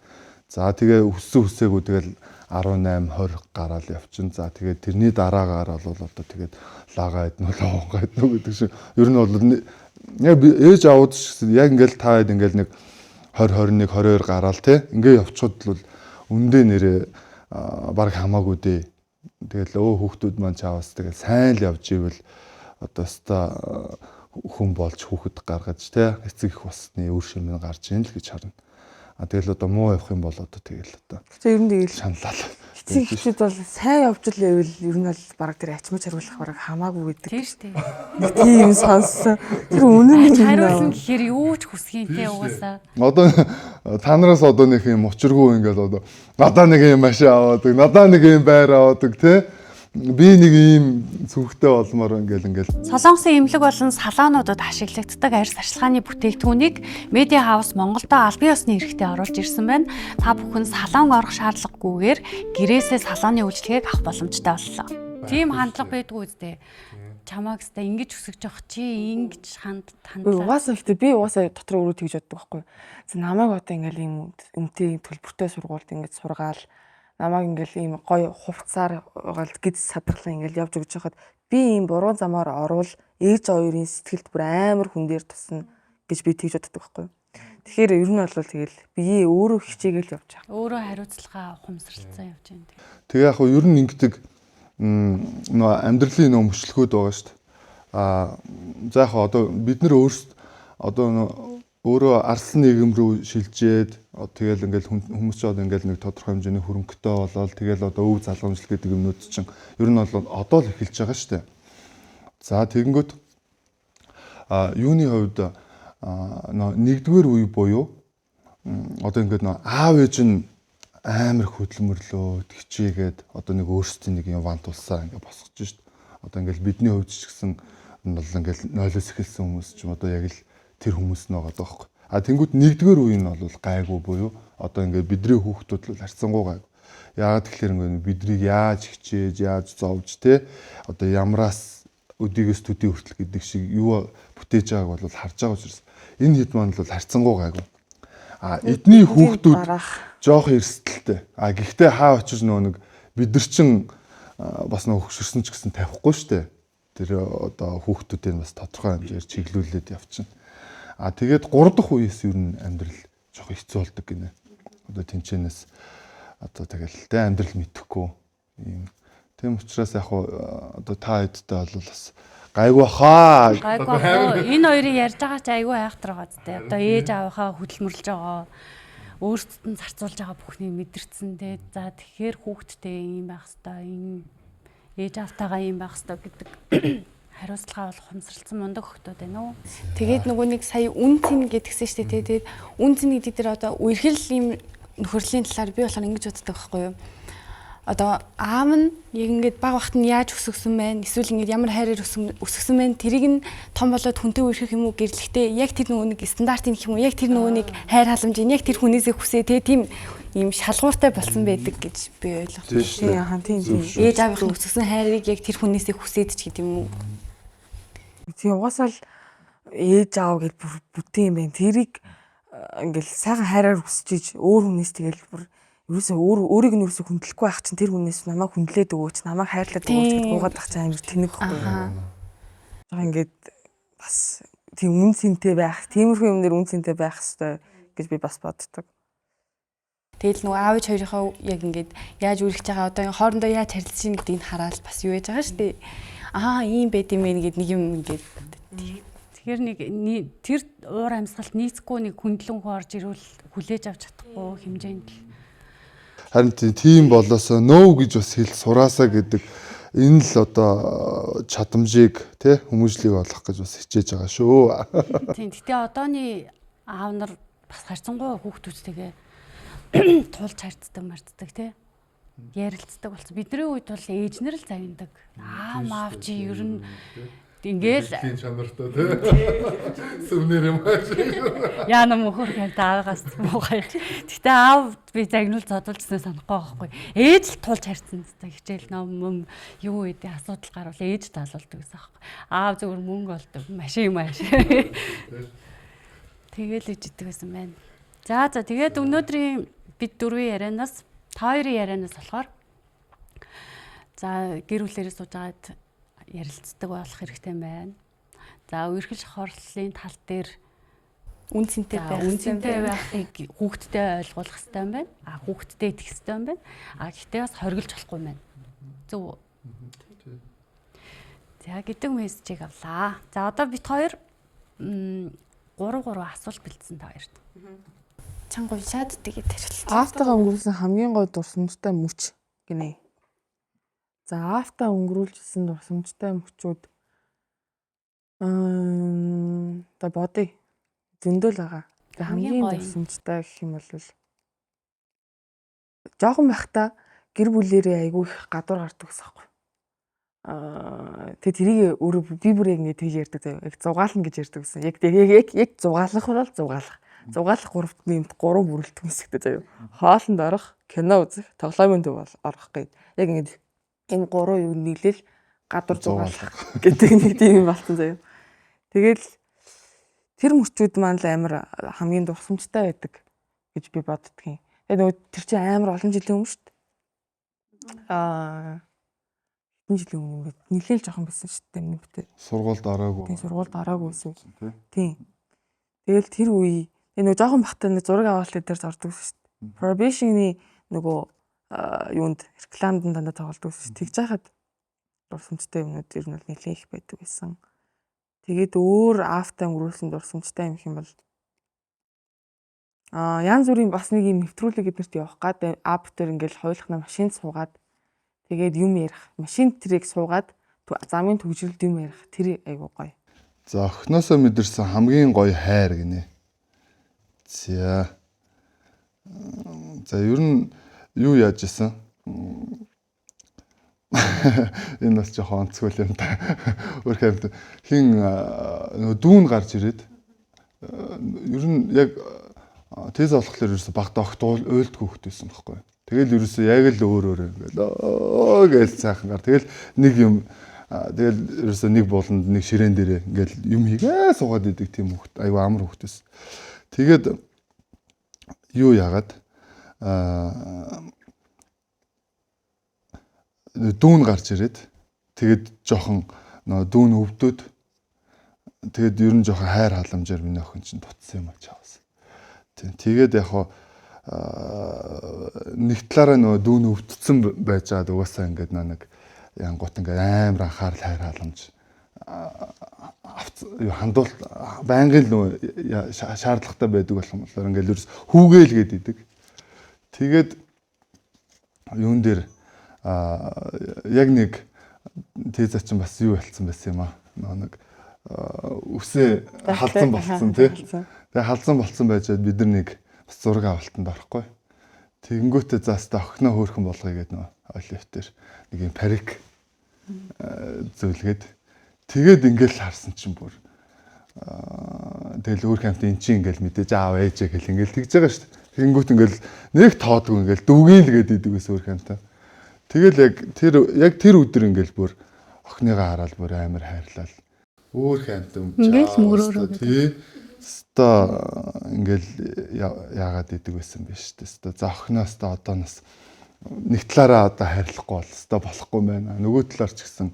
Speaker 3: За тэгээ өссөн хүсээгүй тэгэл 18 20 гараал явчин. За тэгээд тэрний дараагаар бол одоо тэгээд лага иднэ үү, лавга иднэ үү гэдэг шиг. Ер нь бол яг ээж аауд ч гэсэн яг ингээл та хэд ингээл нэг 20 21 22 гараал те ингээ явчиход бол үндэ нэрээ баг хамаагүй дээ. Тэгэл өө хүүхдүүд маань чаавас тэгэл сайн л явж ивэл одоо өста хүн болж хүүхэд гаргаж те эцэг их усны үр шим нь гарч ийн л гэж харна. А тэгэл одоо муу явах юм бол одоо тэгэл одоо.
Speaker 4: Гэхдээ ер нь тэгэл
Speaker 3: шаналал.
Speaker 4: Эцэг эхчүүд бол сайн явж л байвал ер нь бол бараг тэр ачмаж хариулах бараг хамаагүй гэдэг.
Speaker 2: Тийм шүү дээ.
Speaker 4: Нэг тийм сонссон. Тэр үнэн нь
Speaker 2: хариулна гэхээр юу ч хүсгийм те угаасаа.
Speaker 3: Одоо та нараас одоо нэг юм учиргүй ингээл одоо надаа нэг юм машин аваадаг, надаа нэг юм байр аваадаг те. Би нэг ийм зүгтэй болмоор ингээл.
Speaker 2: Солонгосын эмнэлэг болон салаануудад ашиглагддаг арьс арчилгааны бүтээгдэхүүнийг Media House Монголдо албан ёсны эрхтэй оруулж ирсэн байна. Та бүхэн салон орох шаардлагагүйгээр гэрээсээ салооны үйлчилгээг авах боломжтой боллоо. Тийм хандлага байдгүй үстэй. Чамааг өстэй ингэж өсөж явах чи ингэж хандлаа.
Speaker 4: Угаасаа ихтэй би угаасаа дотор өөрөө тэгж боддог байхгүй. За намайг одоо ингээл ийм үнэтэй төлбөртэй сургуульд ингэж сургаал намайг ингээл ийм гоё хувцаар гол гиз садгалан ингээл явж өгч хахад би ийм буруу замаар орвол ээж хоёрын сэтгэлд бүр амар хүн дээр тусна гэж би тэгж боддог байхгүй. Тэгэхээр ер нь бол тэгэл бие өөрөө хичээгээл явж байгаа.
Speaker 2: Өөрөө хариуцлага ухамсарлцсан явж байна.
Speaker 3: Тэгээ яг хөө ер нь ингэдэг нөө амьдралын нөө мөчлөхөд байгаа шүү дээ. Аа за яг одоо бид нар өөрсд одоо нөө өөрөө арсан нийгэм рүү шилжээд тэгэл ингээл хүмүүс ч одоо ингээл нэг тодорхой хэмжээний хөрөнгөтэй болоод тэгэл одоо өв залгамжлал гэдэг юмнууд чинь ер нь бол одоо л эхэлж байгаа шүү дээ. За тэгэнгүүт юуны хувьд нэгдүгээр үе буюу одоо ингээд нөө аав ээж нь амар хөдөлмөрлөө хичээгээд одоо нэг өөрсдийн нэг юм вант улсаа ингээд босгож шít. Одоо ингээл бидний хувьд ч гэсэн бол ингээл нойлоос эхэлсэн хүмүүс ч юм одоо яг л тэр хүмүүс нь байгаа даахгүй. А тэнгууд нэгдүгээр үе нь бол гайгүй буюу одоо ингээд бидний хүүхдүүд бол харьцангуй гайгүй. Яагаад тэгэхээр ингээд бидрийг яаж хичээж, яаж зовж те одоо ямраас өдийгөөс төдий хүртэл гэдэг шиг юу бүтээж байгааг бол харж байгаа учраас энэ хэд маань бол харьцангуй гайгүй. А эдний хүүхдүүд жоох эрсдэлтэй. А гэхдээ хаа очиж нөгөө нэг бид нар чин бас нөгөө хөшөрсөн ч гэсэн тавихгүй штэ. Тэр одоо хүүхдүүдийг бас тодорхой хэмжээгээр чиглүүлээд явчихна. А тэгээд 3 дахь үеэс ер нь амьдрал жоох хэцүү болдог гинэ. Одоо тэнчэнээс одоо тэгэл тэ амьдрал мэдэхгүй юм. Тийм учраас яг одоо та хэдтэй бол бас гайгүй хаа.
Speaker 2: Гайгүй хаа. Энэ хоёрыг ярьж байгаа чи айгүй айхтар байгаа зү. Одоо ээж аавынхаа хөдөлмөрлөж байгаа өөрсдөд нь зарцуулж байгаа бүхнийг мэдэрсэн те. За тэгэхээр хүүхдтэй ийм байх хэвээр, ийм ээж аавтайгаа ийм байх хэвээр гэдэг хариуцлага бол ухамсарлцсан мундаг хөлтүүд байна уу?
Speaker 1: Тэгээд нөгөө нэг сая үн цэн гэдгсэн шүү дээ. Тэгээд үн цэн гэдэг дээр одоо үерхэл ийм нөхөрлийн талаар би болохоор ингэж боддог байхгүй юу? Одоо аав нь яг ингээд баг багт нь яаж өсгсөн байна? Эсвэл ингээд ямар хайраар өсгсөн байна? Тэрийг нь том болоод хүнтэй үерхэх юм уу гэрлэхдээ яг тэр нөгөө нэг стандартын гэх юм уу? Яг тэр нөгөө нэг хайр халамжийг яг тэр хүнээсээ хүсээ те тийм ийм шалгууртай болсон байдаг гэж би ойлгосон.
Speaker 4: Тийм тийм.
Speaker 1: Ээж аавынх нь өсгсөн хайрыг яг тэр хүнээсээ хүсээд ч гэдэг юм уу?
Speaker 4: Тийм угаасаа л ээж аав гэж бүтэн юм байна. Тэрийг ингээл сайхан хайраар хүсэж иж өөр хүнээс тэгэл бүр ерөөсөө өөрийг нь ерөөсөө хүндлэхгүй байх чинь тэр хүнээс намайг хүндлээд өгөөч, намайг хайрлаад өгөөч гэж гуугаад байх чинь амар тэнэг байхгүй юу. Жаа ингээд бас тийм үн цэнтэй байх, тиймэрхүү юм дээр үн цэнтэй байх хэвээр гэж би бас боддог.
Speaker 1: Тэгэл нөгөө аав ээж хоёрынхоо яг ингээд яаж үргэлж байгаа одоо хоорондоо яаж харилцаж ийн гэдгийг хараад бас юу яаж байгаа шүү дээ. Аа ийм байд юм ээ гэд нэг юм ингээд.
Speaker 2: Тэгэхээр нэг тэр уур амьсгалт нийцэхгүй нэг хүндлэн хүн орж ирвэл хүлээж авч чадахгүй хэмжээнд л.
Speaker 3: Харин тийм болоосоо нөө гэж бас хэл сураасаа гэдэг энэ л одоо чадамжийг тий хүмүүжлийг олох гэж бас хичээж байгаа шүү.
Speaker 2: Тийм. Гэтэ одооны аав нар бас харьцангуй хүүхдүүдтэйгээ тулж харьцдаг марцдаг тий. Ярилцдаг болсон. Бидний үед бол ээж нар л завиндаг. Аа маав чи ер нь Ингээл
Speaker 3: Тийм чанартай тий. Сүмнэр юм ааш.
Speaker 2: Яа нам мөхөр хэмт аавыгаас муухай. Гэтэ аав би загнуул зодуулжснаа санахгүй байхгүй. Ээж л тулж харьцсан зү хичээл ном юм юу гэдэг асуудал гарвал ээж залуулдаг гэсэн аахгүй. Аав зөвхөн мөнгө олдог машин юм ааш. Тэгэл иж идэг байсан байна. За за тэгээд өнөөдрийн бид дөрвийн ярианаас та хоёрын ярианаас болохоор за гэр бүлээрээ сууж агаад ярилцдаг болох хэрэгтэй байна. За үерхэл шохорлын тал дээр
Speaker 1: Үн цэнтэй байх.
Speaker 2: Үн цэнтэй байхыг хүүхдтэй ойлгуулах хэрэгтэй юм байна. А хүүхдтэй итгэх хэрэгтэй юм байна. А гэхдээ бас хоригдж болохгүй юм байна. Зөв үү? За гэдэг мессежийг авлаа. За одоо бид хоёр 3 3 асуулт бэлдсэн та хоёрт.
Speaker 1: Чанга уншаад тэгээд хариулт.
Speaker 4: Аавтайгаа өнгөрүүлсэн хамгийн гоё дурсамжтай мөч гинэ. За аавтаа өнгөрүүлжсэн дурсамжтай мөчүүд аа за бодъё. Зөндөл байгаа. За
Speaker 2: Хамгийн
Speaker 4: хамгийн
Speaker 2: гоё нь.
Speaker 4: дурсамжтай гэх юм бол жоохон байхдаа гэр бүлэрээ айгүй их гадуур гардаг гэсэн аахгүй. Аа тэгээ тэрийг өөрөө би бүр яг ингэ тэгж ярьдаг заяа. Яг зугаална гэж ярьдаг гэсэн. Яг яг яг яг зугаалах бол зугаалах. Зугаалах гуравт нэмт гурван бүрэлдэхүүн хэсэгтэй заяа. Хоолнд орох, кино үзэх, тоглоомын төв бол орох гээд. Яг ингэ энэ гурван юу нийлэл гадуур зугаалах гэдэг нэг тийм юм болсон заяа. Тэгэл тэр мөчүүд маань л амар хамгийн дурсамжтай байдаг гэж би боддгийн. Тэгээ нөгөө тэр чинь амар олон жилийн өмнө шүү дээ. Аа хэдэн жилийн өмнө юм бэ? Нилээн л жоохон байсан шүү дээ миний битээ.
Speaker 3: Сургуульд ороогүй.
Speaker 4: Тийм сургуульд ороогүй байсан.
Speaker 3: Тий.
Speaker 4: Тийм. Тэгэл тэр үе тэгээ нөгөө жоохон бахтай нэг зураг аваалт дээр зордог шүү дээ. Probation-ы нөгөө юунд рекламд нь дандаа тоглодог шүү дээ. Тэгж яхад дурсамжтай юмнууд ер нь бол нэлээд их байдаг байсан. Тэгээд өөр аавтай өнгөрүүлсэн дурсамжтай юм хэм бол аа янз бүрийн бас нэг юм нэвтрүүлэг эднэрт явах гад ап дээр ингээл хоёулахна машинд суугаад тэгээд юм ярих машин тэрийг суугаад замын түгжрэлд юм ярих тэр айгуу гоё.
Speaker 3: За охиноосоо мэдэрсэн хамгийн гоё хайр гинэ. За. За ер нь юу яаж исэн? Энэ бас жоохон онцгой юм та. Өөр хамт хин нөгөө дүүн гарч ирээд ер нь яг тез болохоор ерөөсө багада огт уйлдгүй хөхт байсан байхгүй. Тэгэл ерөөсө яг л өөр өөр ингээл оо гэж сайхан гар. Тэгэл нэг юм тэгэл ерөөсө нэг буланд нэг ширээн дээрээ ингээл юм хийгээ суугаад идэг тийм хөхт айгу амар хөхт байсан. Тэгээд юу яагаад дүүн гарч ирээд тэгээд жоохон нөгөө дүүн өвдөд тэгээд ер нь жоохон хайр халамжаар миний охин чинь дутсан юм а чаваас. Тийм тэгээд яг хоо нэг талаараа нөгөө дүүн өвдсөн байж байгаад угаасаа ингээд нэг янгут ингээд амар анхаарал хайр халамж юу хандуул байнгын л нөгөө шаардлагатай байдаг болох юм болохоор ингээд ерөөс хүүгээл гээд идэг. Тэгээд юун дээр яг нэг теза чинь бас юу болцсон байсан юм аа. Нөгөө нэг үсээ халдсан болцсон тий. Тэгээ халдсан болцсон байж бид нар нэг бас зураг авалтанд орохгүй. Тэгэнгүүтээ за өстө охиноо хөөрхөн болгоё гэдэг нөгөө олив дээр нэг юм парик зөвлөгөөд тэгээд ингээл харсан чинь бүр тэгэл өөр хамт эн чинь ингээл мэдээж аав ээжээ гэл ингээл тэгж байгаа шүү дээ. Тэгэнгүүт ингээл нэг тоодгүй ингээл дүүгийн л гээд идэг байсан өөр хамтаа. Тэгэл яг тэр өдөр ингээл бүр охиныгаа хараад бүр амар хайрлал. Өөр хамт
Speaker 2: Ингээл мөрөөрөө
Speaker 3: тий. Өстой ингээл яагаад идэг байсан бэ шүү дээ. Өстой за охиноо өстой одоо нас нэг талаараа одоо хайрлахгүй бол өстой болохгүй байна. Нөгөө талаар ч гэсэн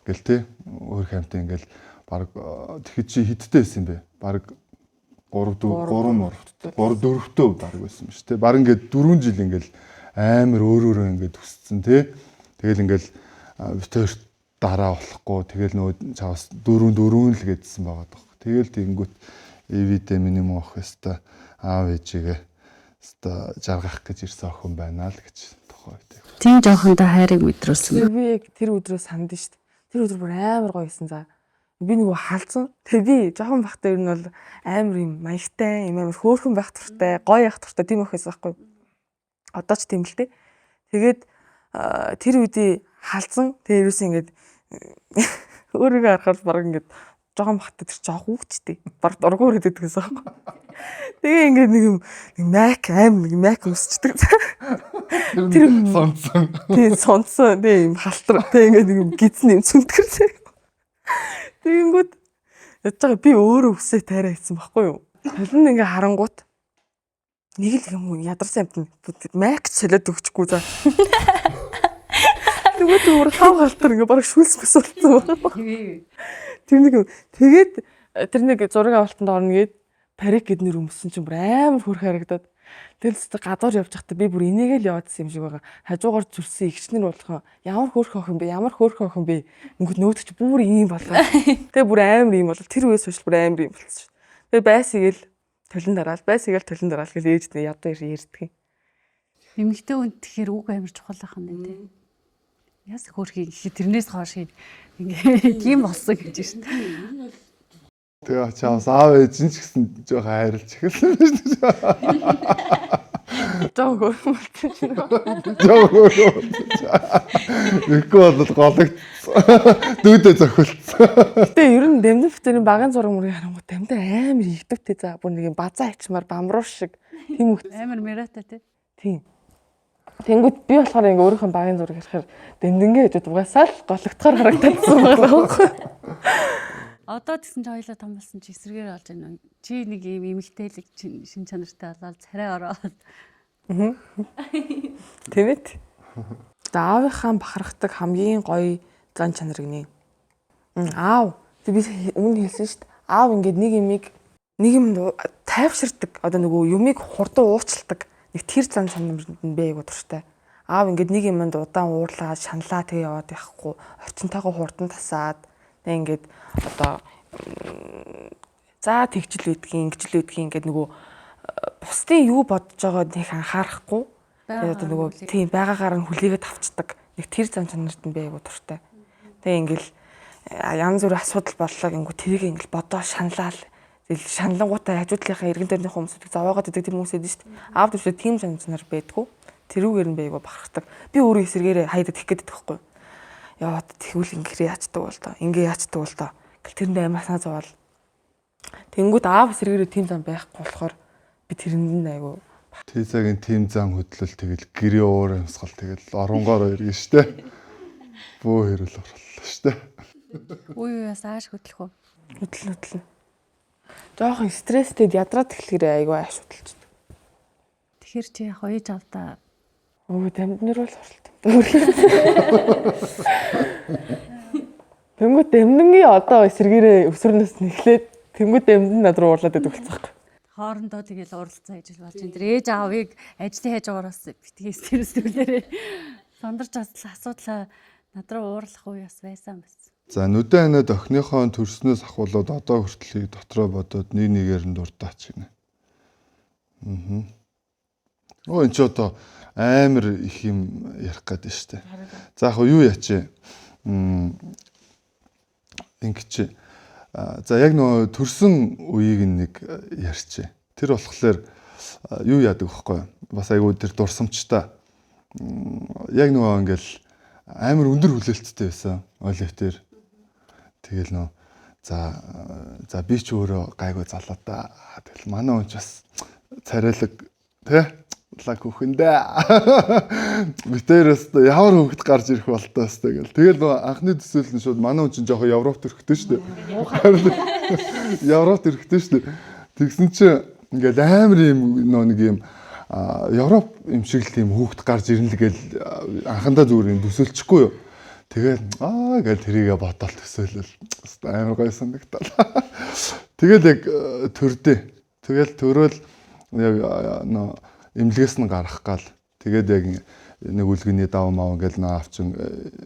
Speaker 3: ингээл тий өөр хамт ингээл баг тэгэхэд чи хидтэй байсан юм бэ? Баг 3 4 3 3 4-тэй баг байсан юм шүү дээ. Баг ингээд 4 жил ингээл амар өөр өөрөө ингээд өссөн тий. Тэгэл ингээл бит хоёрт дараа болохгүй тэгэл нөгөө чаваас 4 4 л гэдсэн байгаа даа. Тэгэл тэгэнгүүт эвидэ миний мөн ох өстой аав ээжигээ өстой жаргах гэж ирсэн охин байна л гэж тухай үед.
Speaker 2: Тийм жоохондоо хайрыг мэдрүүлсэн.
Speaker 4: Би яг тэр өдрөө санд шүү дээ. Тэр өдөр бүр амар гоё байсан за. Би нөгөө халзан. Тэгээ би жоохон бахтай ер нь бол амар юм маягтай, юм амар хөөрхөн байх туртай, гоё явах туртай тийм өх байсан байхгүй. Одоо ч тийм л дээ. Тэгээд тэр үедээ халзан. Тэгээ ерөөсөө ингээд Өөрийгөө харахад баг ингээд жоохон бахта тэр жоох хүүхчтэй. Баг дургу өрөөд идэх гэсэн аахгүй. Тэгээ ингээд нэг юм нэг мак аим нэг мак өмсчдөг.
Speaker 3: Тэр сонцсон.
Speaker 4: Тийм сонцсон. Тийм юм халтар. Тэгээ ингээд нэг юм гидсэн юм цүнтгэр. Тэгэнгүүт ядж байгаа би өөрөө үсээ тайраа хийсэн байхгүй юу? Толинд ингээ харангуут нэг л юм ядарсан юмт мак ч солиод өгчихгүй за. Нөгөө түр хав халтар ингээ бараг шүлс мэс болсон байна. Тэр нэг юм тэгээд тэр нэг зураг авалтанд орно гээд парик гэд нэр өмссөн чинь бүр амар хөрх харагдаад. Тэгэл зөв гадуур явж байхдаа би бүр энийгээ л яваадсан юм шиг байгаа. Хажуугаар зүрсэн эгчнэр болгон ямар хөөрх охин бэ? Ямар хөөрх охин бэ? Мөнгө нөөдөг чи бүр ийм болоо. Тэгээ бүр амар ийм болоо. Тэр үеэс хойш бүр амар ийм болсон шүү. Тэгээ байсыг л толон дараал, байсыг л толон дараал гэж ээж нэг ядаа ярьдаг.
Speaker 2: Эмэгтэй хүн тэгэхээр үг амар чухал байх юм байна те. Яс хөөрхий гэхэд тэрнээс хойш ингээ тийм болсон гэж шин.
Speaker 3: Тэгээ чамс аав ээж нь ч гэсэн жоохон хайрлж эхэлсэн байна шүү дээ.
Speaker 4: Жоо хөөрхөн болсон чинь.
Speaker 3: Жоохон хөөрхөн болсон. Тэгэхгүй бол гологдсон. Дүүдээ зохиолцсон.
Speaker 4: Гэтэ ер нь Дамдын битэрийн багын зураг мөрийг харангуут Дамдын амар игдэвтэй за бүр нэг юм базаа ичмаар бамруу шиг тийм үг
Speaker 2: Амар миратай те.
Speaker 4: тийм. Тэнгүүд би болохоор ингээ өөрийнхөө багын зураг харахаар Дамдынгээ хажууд угаасаа л гологдохоор харагдсан байгаа байхгүй.
Speaker 2: Одоо тэгсэн чи хоёлаа том болсон чи эсрэгээр олж байна. Чи нэг ийм эмэгтэйлэг шин чанартай болоод царай ороод.
Speaker 4: Тийм ээ. За аавынхаа бахархдаг хамгийн гоё зан чанар гинэ. Аав. Тэг би өмнө хэлсэн шүү дээ. Аав ингээд нэг юмыг нэг юм тайвширдаг. Одоо нөгөө юмыг хурдан уучладаг. Нэг тэр зан чанарт нь бэ айгуу дуртай. Аав ингээд нэг юмд удаан уурлаа, шаналаа тэгээ яваад явахгүй. Орчинтойгоо хурдан тасаад тэг ингээд одоо за тэгжил байдгийн, ингэжил байдгийн ингээд нөгөө бусдын юу бодож байгааг нэг анхаарахгүй. Тэгээд одоо нөгөө тийм байгаагаар нь хүлээгээд авчдаг. Нэг тэр зан чанарт нь би айгуу дуртай. Тэгээ ингээл янз бүрийн асуудал боллоо гингүү тэрийг ингээл бодоо шаналал. Тэгэл шаналнгуудаа хажуудлынхаа эргэн тойрны хүмүүсүүдийг зовоогоод идэг тийм хүмүүс байдаг шүү дээ. Аав төвшөө тийм зан чанар байдгүй. Тэрүүгээр нь би айгуу бахархдаг. Би өөрөө эсэргээрээ хайдад тэгэх гээд байдаг хгүй. Яваад тэгвэл ингэрээ яачдаг бол тоо. Ингээ яачдаг бол тоо. Гэл тэрэндээ амар санаа зовоол. Тэнгүүд аав эсэргээрээ тийм зан байхгүй болохоор би тэрэнд нь айгуу
Speaker 3: Тийзагийн тим зан хөдлөл тэгэл гэрээ уур амьсгал тэгэл оронгоор иргэн штэ. Бөө хэрэл орлоо штэ.
Speaker 2: Үе үеэс ааш хөдлөх үү?
Speaker 4: Хөдлөн хөдлөн. Жохон стресстэй ядраад эхлэхээр айгүй ааш хөдөлж.
Speaker 2: Тэгэхээр чи яг ээж авда
Speaker 4: Өө дамднэр бол оролт. Тэнгүүд дамдынгийн одоо эсэргээрээ өсвөрнөөс нь эхлээд тэнгүүд дамдын над руу уурлаад байдаг болсон байхгүй.
Speaker 2: Хоорондоо тэгэл уралцаа ижил болж энэ. Тэр ээж аавыг ажлын хажуугаар бас битгий стресстүүлээрээ сандарч асуудлаа над руу уурлах үе бас байсан бас.
Speaker 3: За нүдэн ханаад охиныхоо төрснөөс ахуулаад одоо хүртлийг дотроо бодоод нэг нэгээр нь дурдаач гинэ. Оо энэ ч одоо амар их юм ярих гээд байна штэ. За яг юу яачээ. Ингэж. За яг нөгөө төрсөн үеийг нэг ярьчээ. Тэр болохоор юу яадаг вэхгүй. Бас айгүй тэр дурсамжтай. Яг нөгөө ингээл амар өндөр хүлээлттэй байсан. Олив тэр. Тэгэл нөө за би ч өөрөө гайгүй залуу та. Тэгэл манай хүн ч бас царайлаг тэ лаг хүүхэндээ. Битэрээс ямар хүүхэд гарч ирэх болтоо өстэй гэл. Тэгэл нөгөө анхны төсөөлөл нь шууд манай хүн чинь жоохон Европ төрхтэй шүү дээ. Европ төрхтэй шүү дээ. Тэгсэн чинь ингээл амар юм нөө нэг юм Европ юм шиг л тийм хүүхэд гарч ирнэ л гэл анхандаа зүгээр юм төсөөлчихгүй юу. Тэгээд аа гэл тэрийгэ бодоол төсөөлөл амар гоё санагдал. Тэгэл яг төрдөө. Тэгэл төрөөл яг нөө эмнэлгээс нь гарах гал. Тэгээд яг нэг үлгэний дав мав ингээл нөө авчин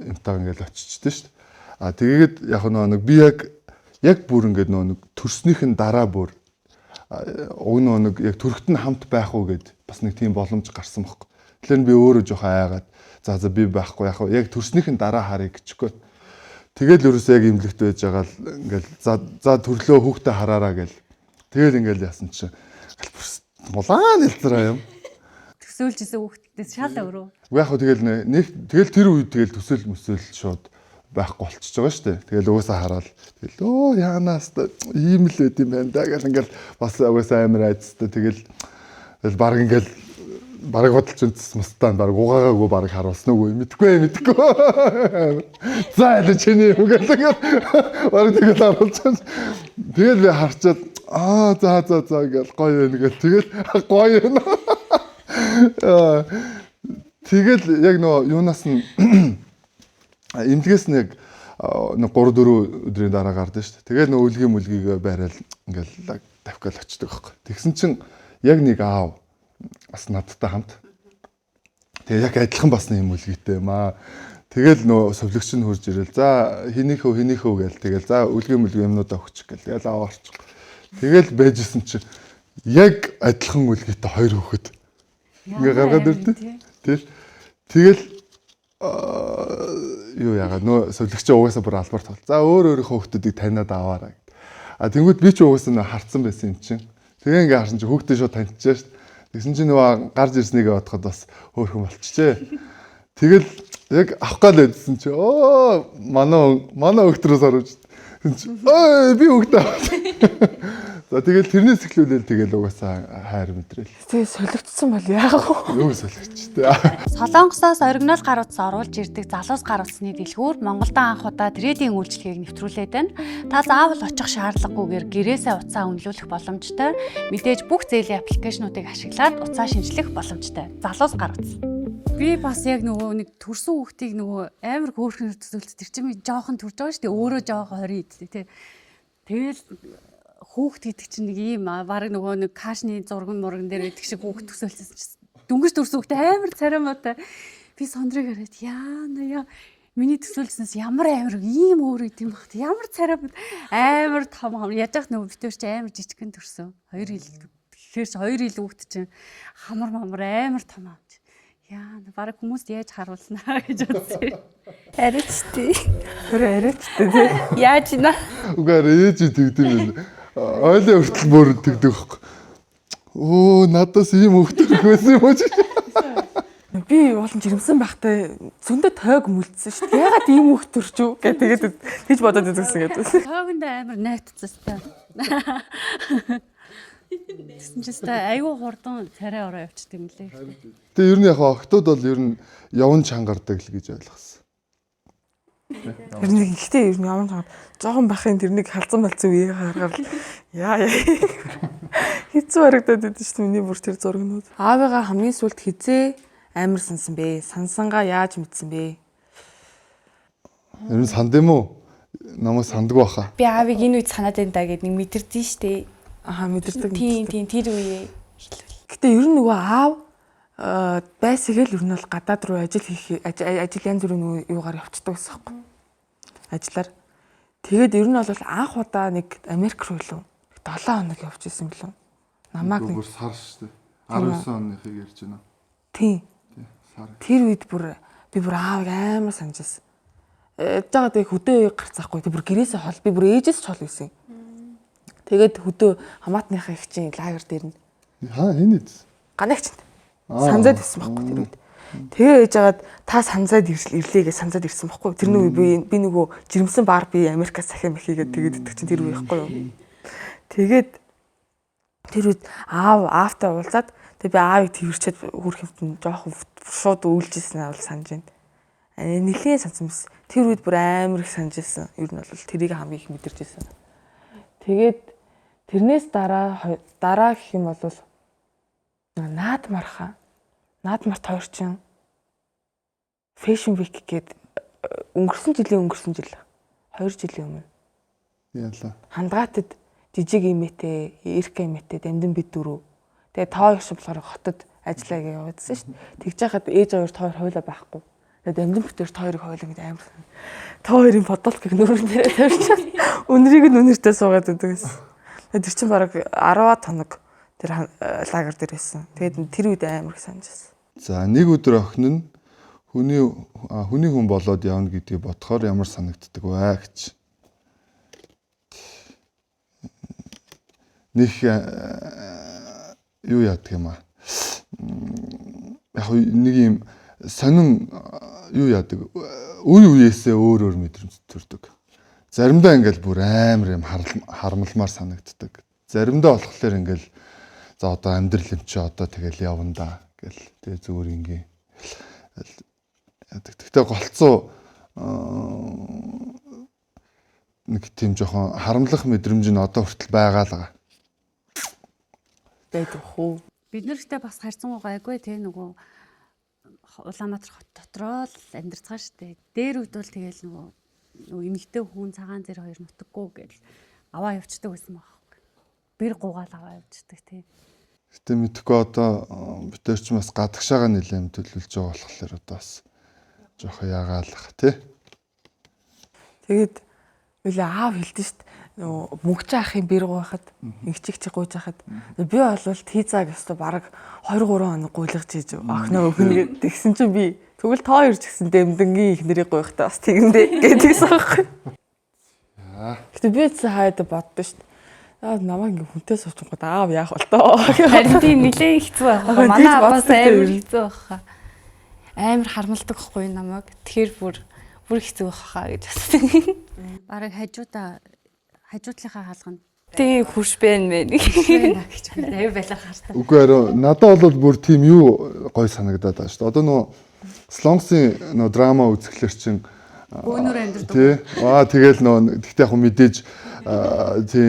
Speaker 3: эмтайг ингээл очичдээ шүү дээ. А тэгээд яг нөө нэг би яг бүр ингээд нөө нэг төрснийх нь дараа бүр уг нөө нэг яг төрхт нь хамт байх уу гэд бас нэг тийм боломж гарсан байхгүй. Тэгэхээр би өөрөө жоохон айгаад за би байхгүй яг яг төрснийх нь дараа харъя гэчихгүй. Тэгэл ерөөсөө яг эмнэлэгт байж байгаа л ингээл за төрлөө хүүхдээ хараараа гэл. Тэгэл ингээл яасан чинь улаан хэлцраа юм.
Speaker 2: Төсөөлж исэн хүүхдээс шал өөрөө.
Speaker 3: Уу яг хөө тэгэл нэг тэгэл тэр үед тэгэл төсөөл мөсөөл шууд байхгүй болчихж байгаа шүү дээ. Тэгэл угаасаа хараад тэгэл өө яанаас ийм л байд юм байна да гэл ингээл бас угаасаа амар айцтай тэгэл тэгэл баг ингээл бараг бодолч үндэс мустаа бараг угаагаагүй бараг харуулсан уу мэдгүй мэдгүй. За аль чиний юм гэл тэгэл бараг тэгэл харуулсан. Тэгэл би харчаад аа за за за гэл гоё юм гэл тэгэл гоё юм. Тэгэл яг нөгөө юунаас нь эмнэлгээс нэг 3 4 өдрийн дараа гардаг шүү дээ. Тэгэл нөгөө үлгийн мүлгийг байраал ингээл давхиал очдөг байхгүй. Тэгсэн чинь яг нэг аав бас надтай хамт. Тэгээ яг адилхан бас нэг юм үлгийтэй юм аа. Тэгэл нөө совлогч нь хурж ирэл. За хинийхөө хинийхөө гээл тэгэл за үлгий мүлгий юмнуудаа өгчих гээл. Тэгэл аваа орчих. Тэгэл байжсэн чинь яг адилхан үлгийтэй хоёр хүүхэд ингээ гаргаад ирдэ. Тэгэл тэгэл юу яагаад нөө совлогч угаасаа бүр албар тол. За өөр өөрийнхөө хүүхдүүдийг таниад аваарай гэд. А тэнгууд би ч угаасаа нөө харцсан байсан юм чинь. Тэгээ ингээ харсан чинь хүүхдээ шууд таньчихжээ шүү дээ. Тэгсэн чинь нөгөө гарч ирснийг бодоход бас хөөрхөн болчихжээ. Тэгэл яг авах гал байжсэн чи оо манай манай өгтрөөс оруулж тэгсэн чи ой би өгдөө. За тэгэл тэрнээс эхлүүлээл тэгэл угаасаа хайр мэдрээл.
Speaker 4: Тэгээ солигдсон бол яах вэ?
Speaker 3: Юу солигчтэй.
Speaker 2: Солонгосоос оригинал гар утас оруулж ирдэг залуус гар утасны дэлгүүр Монголд анх удаа трейдинг үйлчилгээг нэвтрүүлээд байна. Та заавал очих шаардлагагүйгээр гэрээсээ утсаа үнэлүүлэх боломжтой. Мэдээж бүх зээлийн аппликейшнуудыг ашиглаад утсаа шинжлэх боломжтой. Залуус гар утас. Би бас яг нөгөө нэг төрсөн хүүхдийг нөгөө амар хөөрхөн төсөөлт тэр чинь жоохон төрж байгаа шүү дээ. Өөрөө жоохон 20 идтэй тий. Тэгэл хүүхд гэдэг чинь нэг ийм баг нөгөө нэг кашны зурган мурган дээр байдаг шиг хүүхд төсөөлсөн чинь дөнгөж төрсөн хүүхд амар царай муутай. Би сондрыг хараад яана яа миний төсөөлснөөс ямар амар ийм өөр идэм багт ямар царай амар том хам яаж яах нөгөө битүүр чи амар жижигхэн төрсөн. Хоёр хил тэгэхээр чи хоёр хил хүүхд чинь хамар мамар амар том амч. Яа баг хүмүүст яаж харуулнаа гэж бодсон.
Speaker 1: Арайч тий.
Speaker 4: Тэр арайч тий.
Speaker 1: Яаж ина?
Speaker 3: Үгүй арай ээж тэгдэм юм. Ойлын хүртэл бүр тэгдэг байхгүй. Өө надаас ийм хөвгт төрөх байсан юм уу чи?
Speaker 4: Би болон жирэмсэн байхдаа зөндөө тойг мүлдсэн шүү дээ. Ягаад ийм хөвгт төрч үү гэж тэгээд тэгж бодоод үзсэн гэдэг.
Speaker 2: Тойгонд амар найтцсан. Тэгсэн чинь та айгүй хурдан царай ороо явчихд юм лээ.
Speaker 3: Тэгээ ер нь яг октод бол ер нь явн чангардаг л гэж ойлгосон.
Speaker 4: Тэр нэг ихтэй ер нь явн чангаар жоохон байхын тэр нэг халзан балцсан үеийг харахаар л яа яа. Хэцүү харагдаад идэв шүү дээ миний бүр тэр зургнууд. Аавыгаа хамгийн сүүлд хизээ амар сансан бэ? Сансангаа яаж мэдсэн бэ?
Speaker 3: Ер нь санд юм уу? Намайг сандгүй баха.
Speaker 1: Би аавыг энэ үед санаад байна да гэд нэг мэдэрдэн штэ.
Speaker 4: Аха мэдэрдэг.
Speaker 1: Тийм тийм тэр үеэ хэлвэл.
Speaker 4: Гэтэ ер нь нөгөө аав байсаг л ер нь бол гадаад руу ажил хийх ажил янз бүрийн нөгөө юугаар явцдаг байсан байхгүй. Ажиллаар. Тэгээд ер нь бол анх удаа нэг Америк руу илүү 7 хоног явж исэн билүү. Намайг нэг
Speaker 3: Бүр сар шүү дээ. 19 оныхыг ярьж байна.
Speaker 4: тийм
Speaker 3: Сар.
Speaker 4: тэр үед бүр би бүр аавыг амар санаж байсан. Жагаад тэг хөдөө гарцаахгүй. Тэг бүр гэрээсээ хол би бүр ээжээс ч хол байсан. Тэгээд хөдөө хамаатныхаа их чинь лагер дээр нь
Speaker 3: Хаа хэн ийдсэн?
Speaker 4: ганагчинд санзаад ирсэн байхгүй тэр үед. Тэгээ ээж агаад та санзаад ирлээ гэж санзаад ирсэн байхгүй. Тэр нөгөө би нөгөө жирэмсэн бар би Америкаас сахиа махигээд тэгээд идэх чинь тэр үе байхгүй юу. Тэгээд тэр үед аав аавтай уулзаад тэгээ би аавыг тэрчээд хөрх хэмтэн жоохон шууд үйлжсэн аа бол санаж байна. Нилээн сансан биз. Тэр үед бүр амар их санаж ирсэн. Ер нь бол тэрийг хамгийн их мэдэрч ирсэн. Тэгээд тэрнээс дараа дараа гэх юм бол наад марха. Наад март хоёр чинь Fashion Week гээд өнгөрсөн жилийн өнгөрсөн жил 2 жилийн өмнө
Speaker 3: Яалаа.
Speaker 4: хандгаатад жижиг имээтэй, Эрка имээтэй дамдин бид дөрөв. Тэгээ тоо их шиг болохоор хотод ажиллаа гэж яваадсэн шүү дээ. Тэгж яхад ээж хоёр тоо хоёр хойлоо байхгүй. Тэгээ дамдин бид хоёр тоо хоёрыг хойлоо гэдэг амар. Тоо хоёрын подолкыг нүүрэн дээрээ тавьчихсан. Үнрийг нь үнэртээ суугаад байдаг гэсэн. Тэгээ тэр чинь бараг 10-аад хоног тэр лагер дээр байсан. Тэгээд тэр үед амар их санаж байсан.
Speaker 3: За нэг өдөр охин нь хүний хүний хүн болоод явна гэдгийг бодохоор ямар санагддаг вэ гэж. Них юу яадаг юм аа. Яг нэг юм сонин юу яадаг үе үеэсээ өөр өөр мэдрэмж төрдөг. Заримдаа ингээл бүр амар юм харамлмаар санагддаг. Заримдаа болохоор ингээл за одоо амьдрал юм чи одоо тэгэл явна да гэл тэгээ зүгээр ингийн яадаг. Гэхдээ голцоо нэг тийм жоохон харамлах мэдрэмж нь одоо хүртэл байгаа л байгаа.
Speaker 4: Байдаг хүү.
Speaker 2: Бид нар ихтэй бас харьцангуй гайгүй те нөгөө Улаанбаатар хот дотроо л амьдарцгаа штэ. Дээр үед бол тэгэл нөгөө эмэгтэй хүн цагаан зэр хоёр нутаггүй гэл аваа явцдаг байсан байхгүй. Бэр гугаал аваа явцдаг тий.
Speaker 3: Гэтэ мэдхгүй одоо бид нар ч бас гадагшаага нэлээд төлөвлөж байгаа болохоор одоо бас жоохон ягаалах тий.
Speaker 4: Тэгээд үлээ аав хэлдэж шít нөгөө мөнгөч ахын бэр гуйхад ингэчих чи гуйж хахад би бол тийзааг өстө бараг 2 3 хоног гуйлгаж ийж охиноо өгнө гэд тэгсэн чинь би тэгвэл та хоёр ч гэсэн дэмдэнгийн их нэрийг гуйхтаа бас тэгэндэ гэдгийгсэн байхгүй. Гэтэ би ч хаяад боддоо шít. Аа намайг ингээ хүнтэй суучингууд аав яах бол тоо.
Speaker 1: Харин тийм нэлээд хэцүү байх. Манай бас амар хэцүү байх. Амар харамлдаг хгүй намайг. Тэгэхээр бүр бүр хэцүү байх хаа гэж бодсон.
Speaker 2: Бараг хажуудаа хажуудлынхаа хаалганд
Speaker 1: Тийм хурш байна мэн.
Speaker 2: гэж би аюу байлаа хартай.
Speaker 3: Үгүй арай надад бол бүр тийм юу гой санагдаад байгаа шүү дээ. Одоо нөгөө Солонгосын нөгөө драма үзэхлээр чинь
Speaker 2: Бөөнөр амьдардаг.
Speaker 3: Тий. Аа тэгэл нөгөө тэгтээ яг мэдээж тий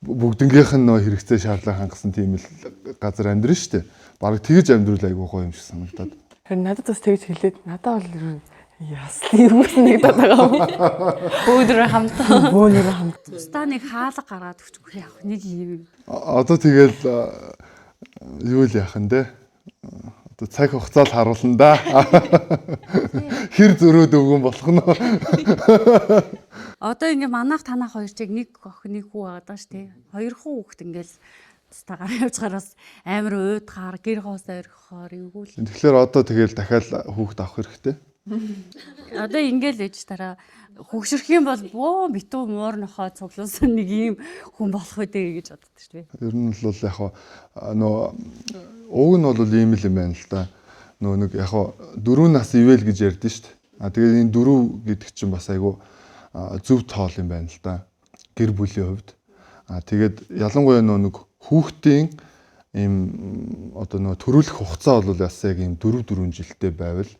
Speaker 3: бүгднгийнх нь нөгөө хэрэгцээ шаардлага хангасан тийм л газар амьдрын шүү дээ. Бараг тэгж амьдрал айгуу гоё юм шиг санагдаад.
Speaker 4: Харин надад бас тэгж хэлээд надад бол ер нь яслын юм санагдаад байгаа юм.
Speaker 1: Бөөнөр хамт.
Speaker 4: Бөөнөр хамт.
Speaker 2: Тусдаа нэг хаалга гаргаад өгчих яах нэг юм.
Speaker 3: Одоо тэгэл юу л яах нь те. Одоо цаг хугацаа л харуулна да. Хэр зөрөөд өгөн болох нь.
Speaker 2: Одоо ингээ манайх танах хоёр чиг нэг охин нэг хүү байгаа даа шүү дээ. Хоёр хүү хүүхэд ингээл тусдаа гараа явж гараас амар уйдгаар гэр хоос орхихоор эвгүй л.
Speaker 3: Тэгэхээр одоо тэгэл дахиад хүүхд авах хэрэгтэй.
Speaker 2: Одоо ингээл ээж тараа хөгшөрөх юм бол бөө битүү муур нохоо цуглуулсан нэг юм хүн болох үү гэж боддог шүү дээ.
Speaker 3: Ер нь бол яг нөө уг нь бол ийм л юм байна л да. Нөө нэг яг дөрөв нас ивэл гэж ярьдэн шүү дээ. А тэгээд энэ дөрөв гэдэг чинь бас айгу зөв тоол юм байна л да. Гэр бүлийн хувьд. А тэгээд ялангуяа нөө нэг хүүхдийн ийм одоо нөө төрүүлэх хугацаа бол бас яг ийм 4 4 жилдээ байвал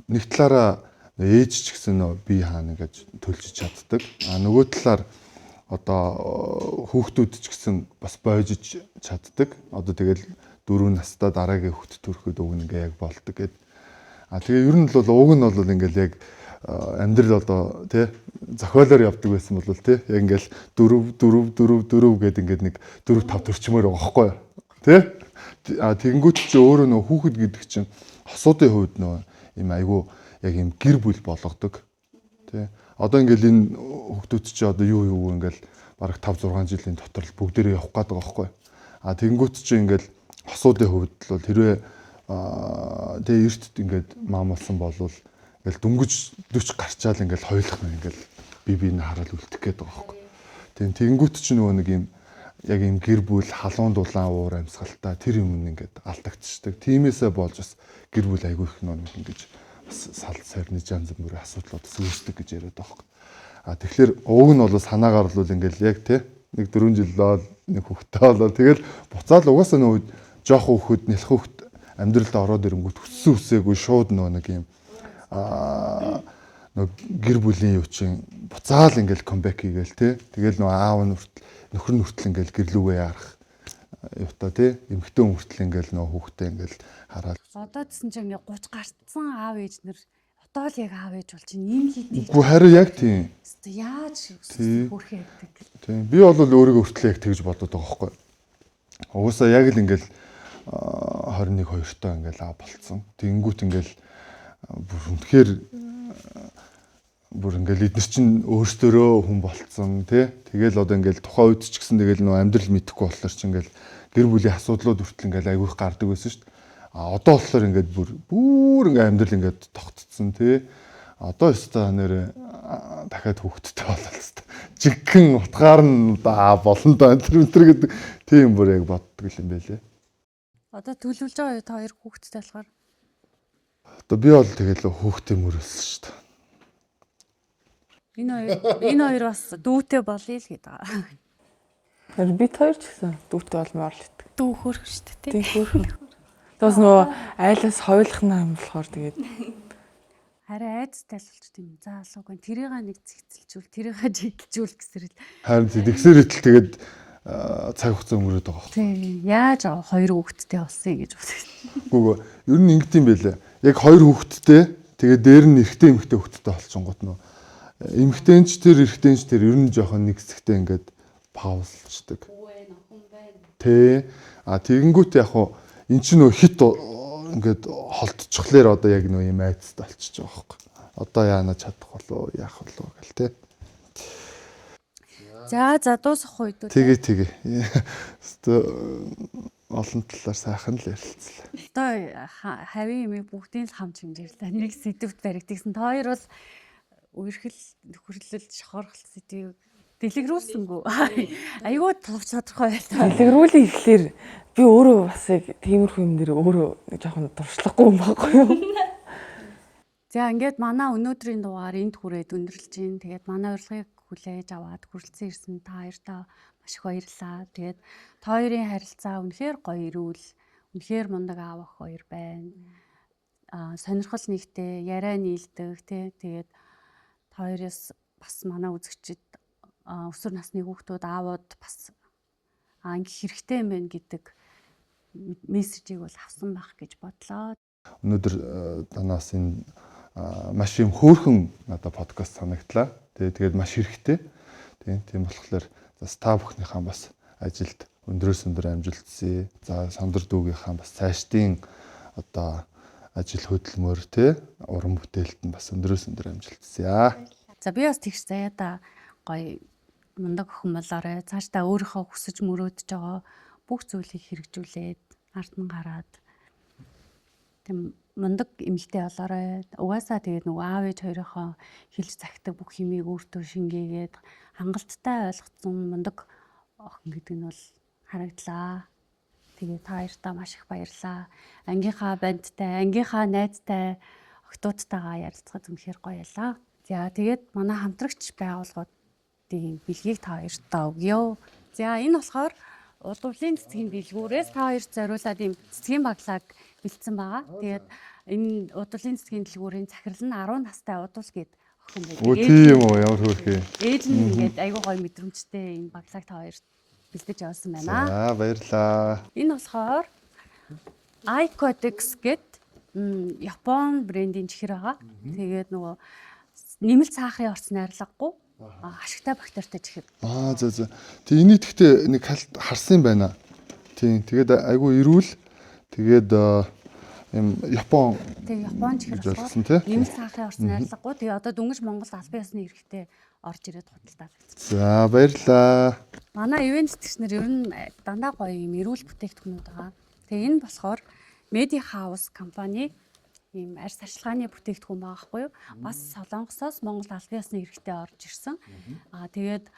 Speaker 3: нэг талаараа ээж ч гэсэн нөө бие хаана гэж төлж чаддаг. А нөгөө талаар одоо хүүхдүүд ч гэсэн бас бойжиж чаддаг. Одоо тэгэл 4 настай дараагийн хүүхд төрөхөд уг нь ингээ яг болдог гэд. А тэгээ ер нь бол уг нь бол ингээл яг амьдрал одоо тий зохиолоор явдаг байсан бол тий яг ингээл 4 4 4 4 гэд ингээд нэг 4 5 төрчмөр байгаа байхгүй юу? Тий? А тэгэнгүүт чи өөрөө нөө хүүхэд гэдэг чинь хосуудын хувьд нөө юм айгу яг юм гэр бүл болгодог. Тий? Одоо ингээл энэ хүүхдүүд чи одоо юу юу ингээл бараг 5 6 жилийн дотор л бүгдээрээ явах гээд байгаа байхгүй юу? А тэгэнгүүт чи ингээл хосуудын хувьд л бол хэрвээ тэгээ эрт ингээд маамалсан болвол ингээл дөнгөж 40 гарчаал ингээл хоёулах нь ингээл би би нь хараад үлдэх гээд байгаа байхгүй. Тийм тэгэнгүүт чи нөгөө нэг юм яг юм гэр бүл халуун дулаан уур амьсгалтай тэр юм ингээд алдагдчихдаг. Тиймээсээ болж бас гэр бүл айгүй их нэг ингэж бас сал сарны жан зэн бүрийн асуудлууд бас үүсдэг гэж яриад байгаа байхгүй. А тэгэхээр уг нь бол санаагаар бол ингээл яг те нэг 4 жил бол нэг хүүхдтэй болоо тэгэл буцаал угаасаа нөгөө жоох хүүхэд нялх хүүхэд амьдралд ороод ирэнгүүт өссөн үсээгүй шууд нөгөө нэг юм нөгөө гэр бүлийн юу чинь буцаал ингээл comeback хийгээл те тэгэл нөгөө аав нь хүртэл нөхөр нь хүртэл ингээл гэрлүүгээ яарах юутай те эмэгтэй хүн хүртэл ингээл нөгөө хүүхдээ ингээл хараад
Speaker 2: Одоо гэсэн чинь ингээ 30 гарцсан аав ээж нар одоо л яг аав ээж бол чинь ийм хийдэг.
Speaker 3: Үгүй харин яг тийм.
Speaker 2: Яаж хөөрхөн явдаг.
Speaker 3: Тийм. Би бол өөрийгөө хүртэл яг тэгж бодод байгаа байхгүй. Угсаа яг л ингээл 21 2-той ингээл аа болцсон. Тэгэнгүүт ингээл бүр үнэхээр бүр ингээл эднэр чинь өөрсдөрөө хүн болцсон тий. Тэгэл одоо ингээл тухайн үед ч гэсэн тэгэл нөө амьдрал мэдэхгүй болохоор чи ингээл гэр бүлийн асуудлууд хүртэл ингээл айгүйх гардаг байсан шүү дээ. А одоо болохоор ингээд бүр бүр ингээ амьдрал ингээд тогтцсон тий. Одоо өстой нэрэ дахиад хүүхэдтэй болол өстой. Жигхэн утгаар нь болно доо энэ тэр гэдэг тийм бүр яг боддог юм байлээ.
Speaker 2: Одоо төлөвлөж байгаа юу та хоёр хүүхэдтэй болохоор?
Speaker 3: Одоо би бол тэгэл хүүхдээ мөрөөсөн шүү дээ.
Speaker 2: Энэ хоёр бас дүүтэй болъё л гэдэг байгаа.
Speaker 4: Тэр бит хоёр ч гэсэн дүүтэй болмоор л идэг.
Speaker 1: Дүү хөөрхөн шүү дээ.
Speaker 4: Тийм хөөрхөн. Тэгээс нөгөө айлаас хоёулах нь юм болохоор тэгээд
Speaker 2: Харин айцтай л болчих юм. За алууг нь тэрийг нэг зэгцэлжүүл, тэрийг жиглжүүл гэсэрэл.
Speaker 3: Харин тэгсэр итэл тэгээд цаг хугацаа өнгөрөөд байгаа байхгүй.
Speaker 2: Тийм. Яаж хоёр хүүхэдтэй болсон юм гэж бодсон.
Speaker 3: Үгүй ер нь ингэдэм юм байлээ. Яг хоёр хүүхэдтэй тэгээд дээр нь эрэгтэй эмэгтэй хүүхэдтэй болчихонгууд нөө эмэгтэй ч тэр эрэгтэй ч тэр ер нь жоохон нэг хэсэгтээ ингээд паузлчдаг. Тэ. А тэгэнгүүт яг хуу эн чинь нөө хит ингээд холдчихлоор одоо яг нөө юм айцтай болчихж байгаа байхгүй. Одоо яана чадах болов яах болов гэл тэ.
Speaker 2: За дуусах үед үү?
Speaker 3: Тэгээ тэгээ. Өстө олон талаар сайхан л ярилцлаа.
Speaker 2: Одоо хавийн юм бүгдийн л хамт хэмжээрлээ. Нэг сэдвт баригдсан. Та хоёр бол үерхэл нөхөрлөл шохорхол сэдвийг дэлгэрүүлсэнгүү. Айгүй тодорхой байлаа.
Speaker 4: дэлгэрүүлээ ихлээр би өөрөө бас яг тиймэрхүү юм дээр өөрөө нэг жоохон туршлахгүй юм байхгүй юу?
Speaker 2: За ингээд манай өнөөдрийн дугаар энд хүрээд өндөрлөж байна. Тэгээд манай урилгыг хүлээж аваад хүрэлцэн ирсэн та хоёртоо маш их баярлалаа. Тэгээд та хоёрын харилцаа үнэхээр гоё эрүүл, үнэхээр мундаг аав ах хоёр байна. Аа сонирхол нэгтэй, яриа нийлдэг тий. Тэгээд та хоёроос бас манай үзэгчид өсвөр насны хүүхдүүд аавууд бас ингэх хэрэгтэй юм байна гэдэг мессежийг бол авсан байх гэж бодлоо.
Speaker 3: Өнөөдөр танаас энэ маш юм хөөрхөн надад подкаст санагдлаа. Тэгээд маш хэрэгтэй. Тийм болохоор за та бүхнийхээ бас ажилд өндрөөс өндөр амжилт хүсье. За сандар дүүгийнхаа бас цаашдын одоо ажил хөдөлмөр те уран бүтээлд нь бас өндрөөс өндөр амжилт хүсье.
Speaker 2: За би бас тэгш заяада гоё мундаг охин болоорой. Цаашдаа өөрийнхөө хүсэж мөрөөдөж байгаа бүх зүйлийг хэрэгжүүлээд ард нь гараад тийм мундаг эмэгтэй болоорой. Угаасаа тэгээд нөгөө аав ээж хоёрынхоо хэлж захидаг бүх юмыг өөртөө шингээгээд хангалттай ойлгоцсон мундаг охин гэдэг нь бол харагдлаа. Тэгээд та хоёртаа маш их баярлалаа. Ангийнхаа бандтай, ангийнхаа найзтай охтуудтайгаа ярилцахад үнэхээр гоё ялаа. За тэгээд манай хамтрагч байгууллагуудын бэлгийг та хоёртаа өгье. За энэ болохоор удвлын цэцгийн дэлгүүрээс та хоёрт зориулаад ийм цэцгийн баглааг бэлдсэн байгаа. Тэгээд энэ удвлын цэцгийн дэлгүүрийн захирал нь 10 настай удвал гээд охин байдаг.
Speaker 3: Өө тийм үү, ямар хөөрхий.
Speaker 2: Ээж нь ингээд айгүй гоё мэдрэмжтэй энэ баглааг та хоёрт бэлдэж явуулсан байна.
Speaker 3: За баярлалаа.
Speaker 2: Энэ болохоор iCodex гэд Япон брендийн чихэр байгаа. Тэгээд нөгөө нэмэлт сахарын орц найрлагагүй ашигтай бактеритай чихэр.
Speaker 3: Аа зөө. Тэг энийг тэгтээ нэг харсан юм байна. Тийм. Тэгээд айгүй эрүүл. Тэгээд юм Япон
Speaker 2: Тэг Япон чихэр болохоор нэмэлт сахарын орц найрлагагүй. Тэгээ одоо дөнгөж Монголд албан ёсны эрхтэй орж ирээд худалдаалагдсан.
Speaker 3: За баярлалаа.
Speaker 2: Манай ивент тэтгэгч нар ер нь дандаа гоё юм эрүүл бүтээгдэхүүнүүд байгаа. Тэгээ энэ болохоор Media House компани ийм арьс арчилгааны бүтээгдэхүүн байгаа хгүй юу? Бас Солонгосоос Монгол албан ёсны эрхтэй орж ирсэн. Аа тэгээд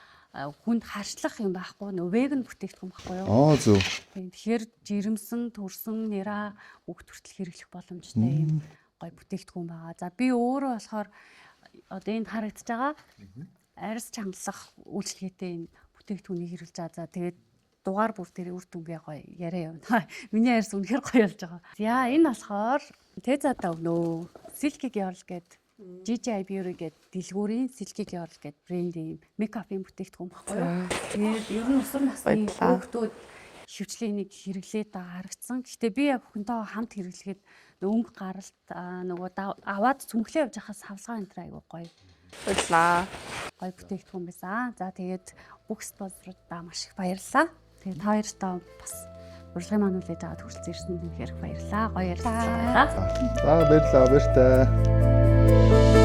Speaker 2: хүнд харшлах юм байхгүй нөө веган бүтээгдэхүүн байхгүй юу?
Speaker 3: Аа зөв.
Speaker 2: Тийм. Тэгэхээр жирэмсэн, төрсөн, нэраа бүгд хүртэл хэрэглэх боломжтой ийм гоё бүтээгдэхүүн байгаа. За би өөрөө болохоор одоо энд харагдаж байгаа арьс чангалах үйлчилгээтэй энэ бүтээгдэхүүнийг хэрэглэж байгаа. За тэгээд дугаар бүр дээр үр дүнгээ гоё яриа явна. Миний арьс үнэхээр гоё болж байгаа. За энэ болохоор Тэзада өгнөө. Silky Girl гээд GGI Beauty гээд дэлгүүрийн Silky Girl гээд брендийн мейкапын бүтээгдэхүүн баггүй юу? Тэгээд ер нь өсвөр насны хүүхдүүд хөвчлийн нэг хэрэглээд байгаа харагдсан. Гэхдээ би яг охинтойгоо хамт хэрэглэхэд өнгө гаралт нөгөө аваад цүнхлээ явж байхаас хавлгаа энэ төр айгуу гоё.
Speaker 4: Баярлалаа.
Speaker 2: Гоё бүтээгдэхүүн байсан. За тэгээд бүх спонсорудаа маш их баярлалаа. Тэгээд та хоёртоо бас урилгын маань хүлээж аваад хүрэлцэн ирсэнд үнэхээр их баярлалаа. Гоё ярилцлага байлаа.
Speaker 3: За баярлалаа, баяртай.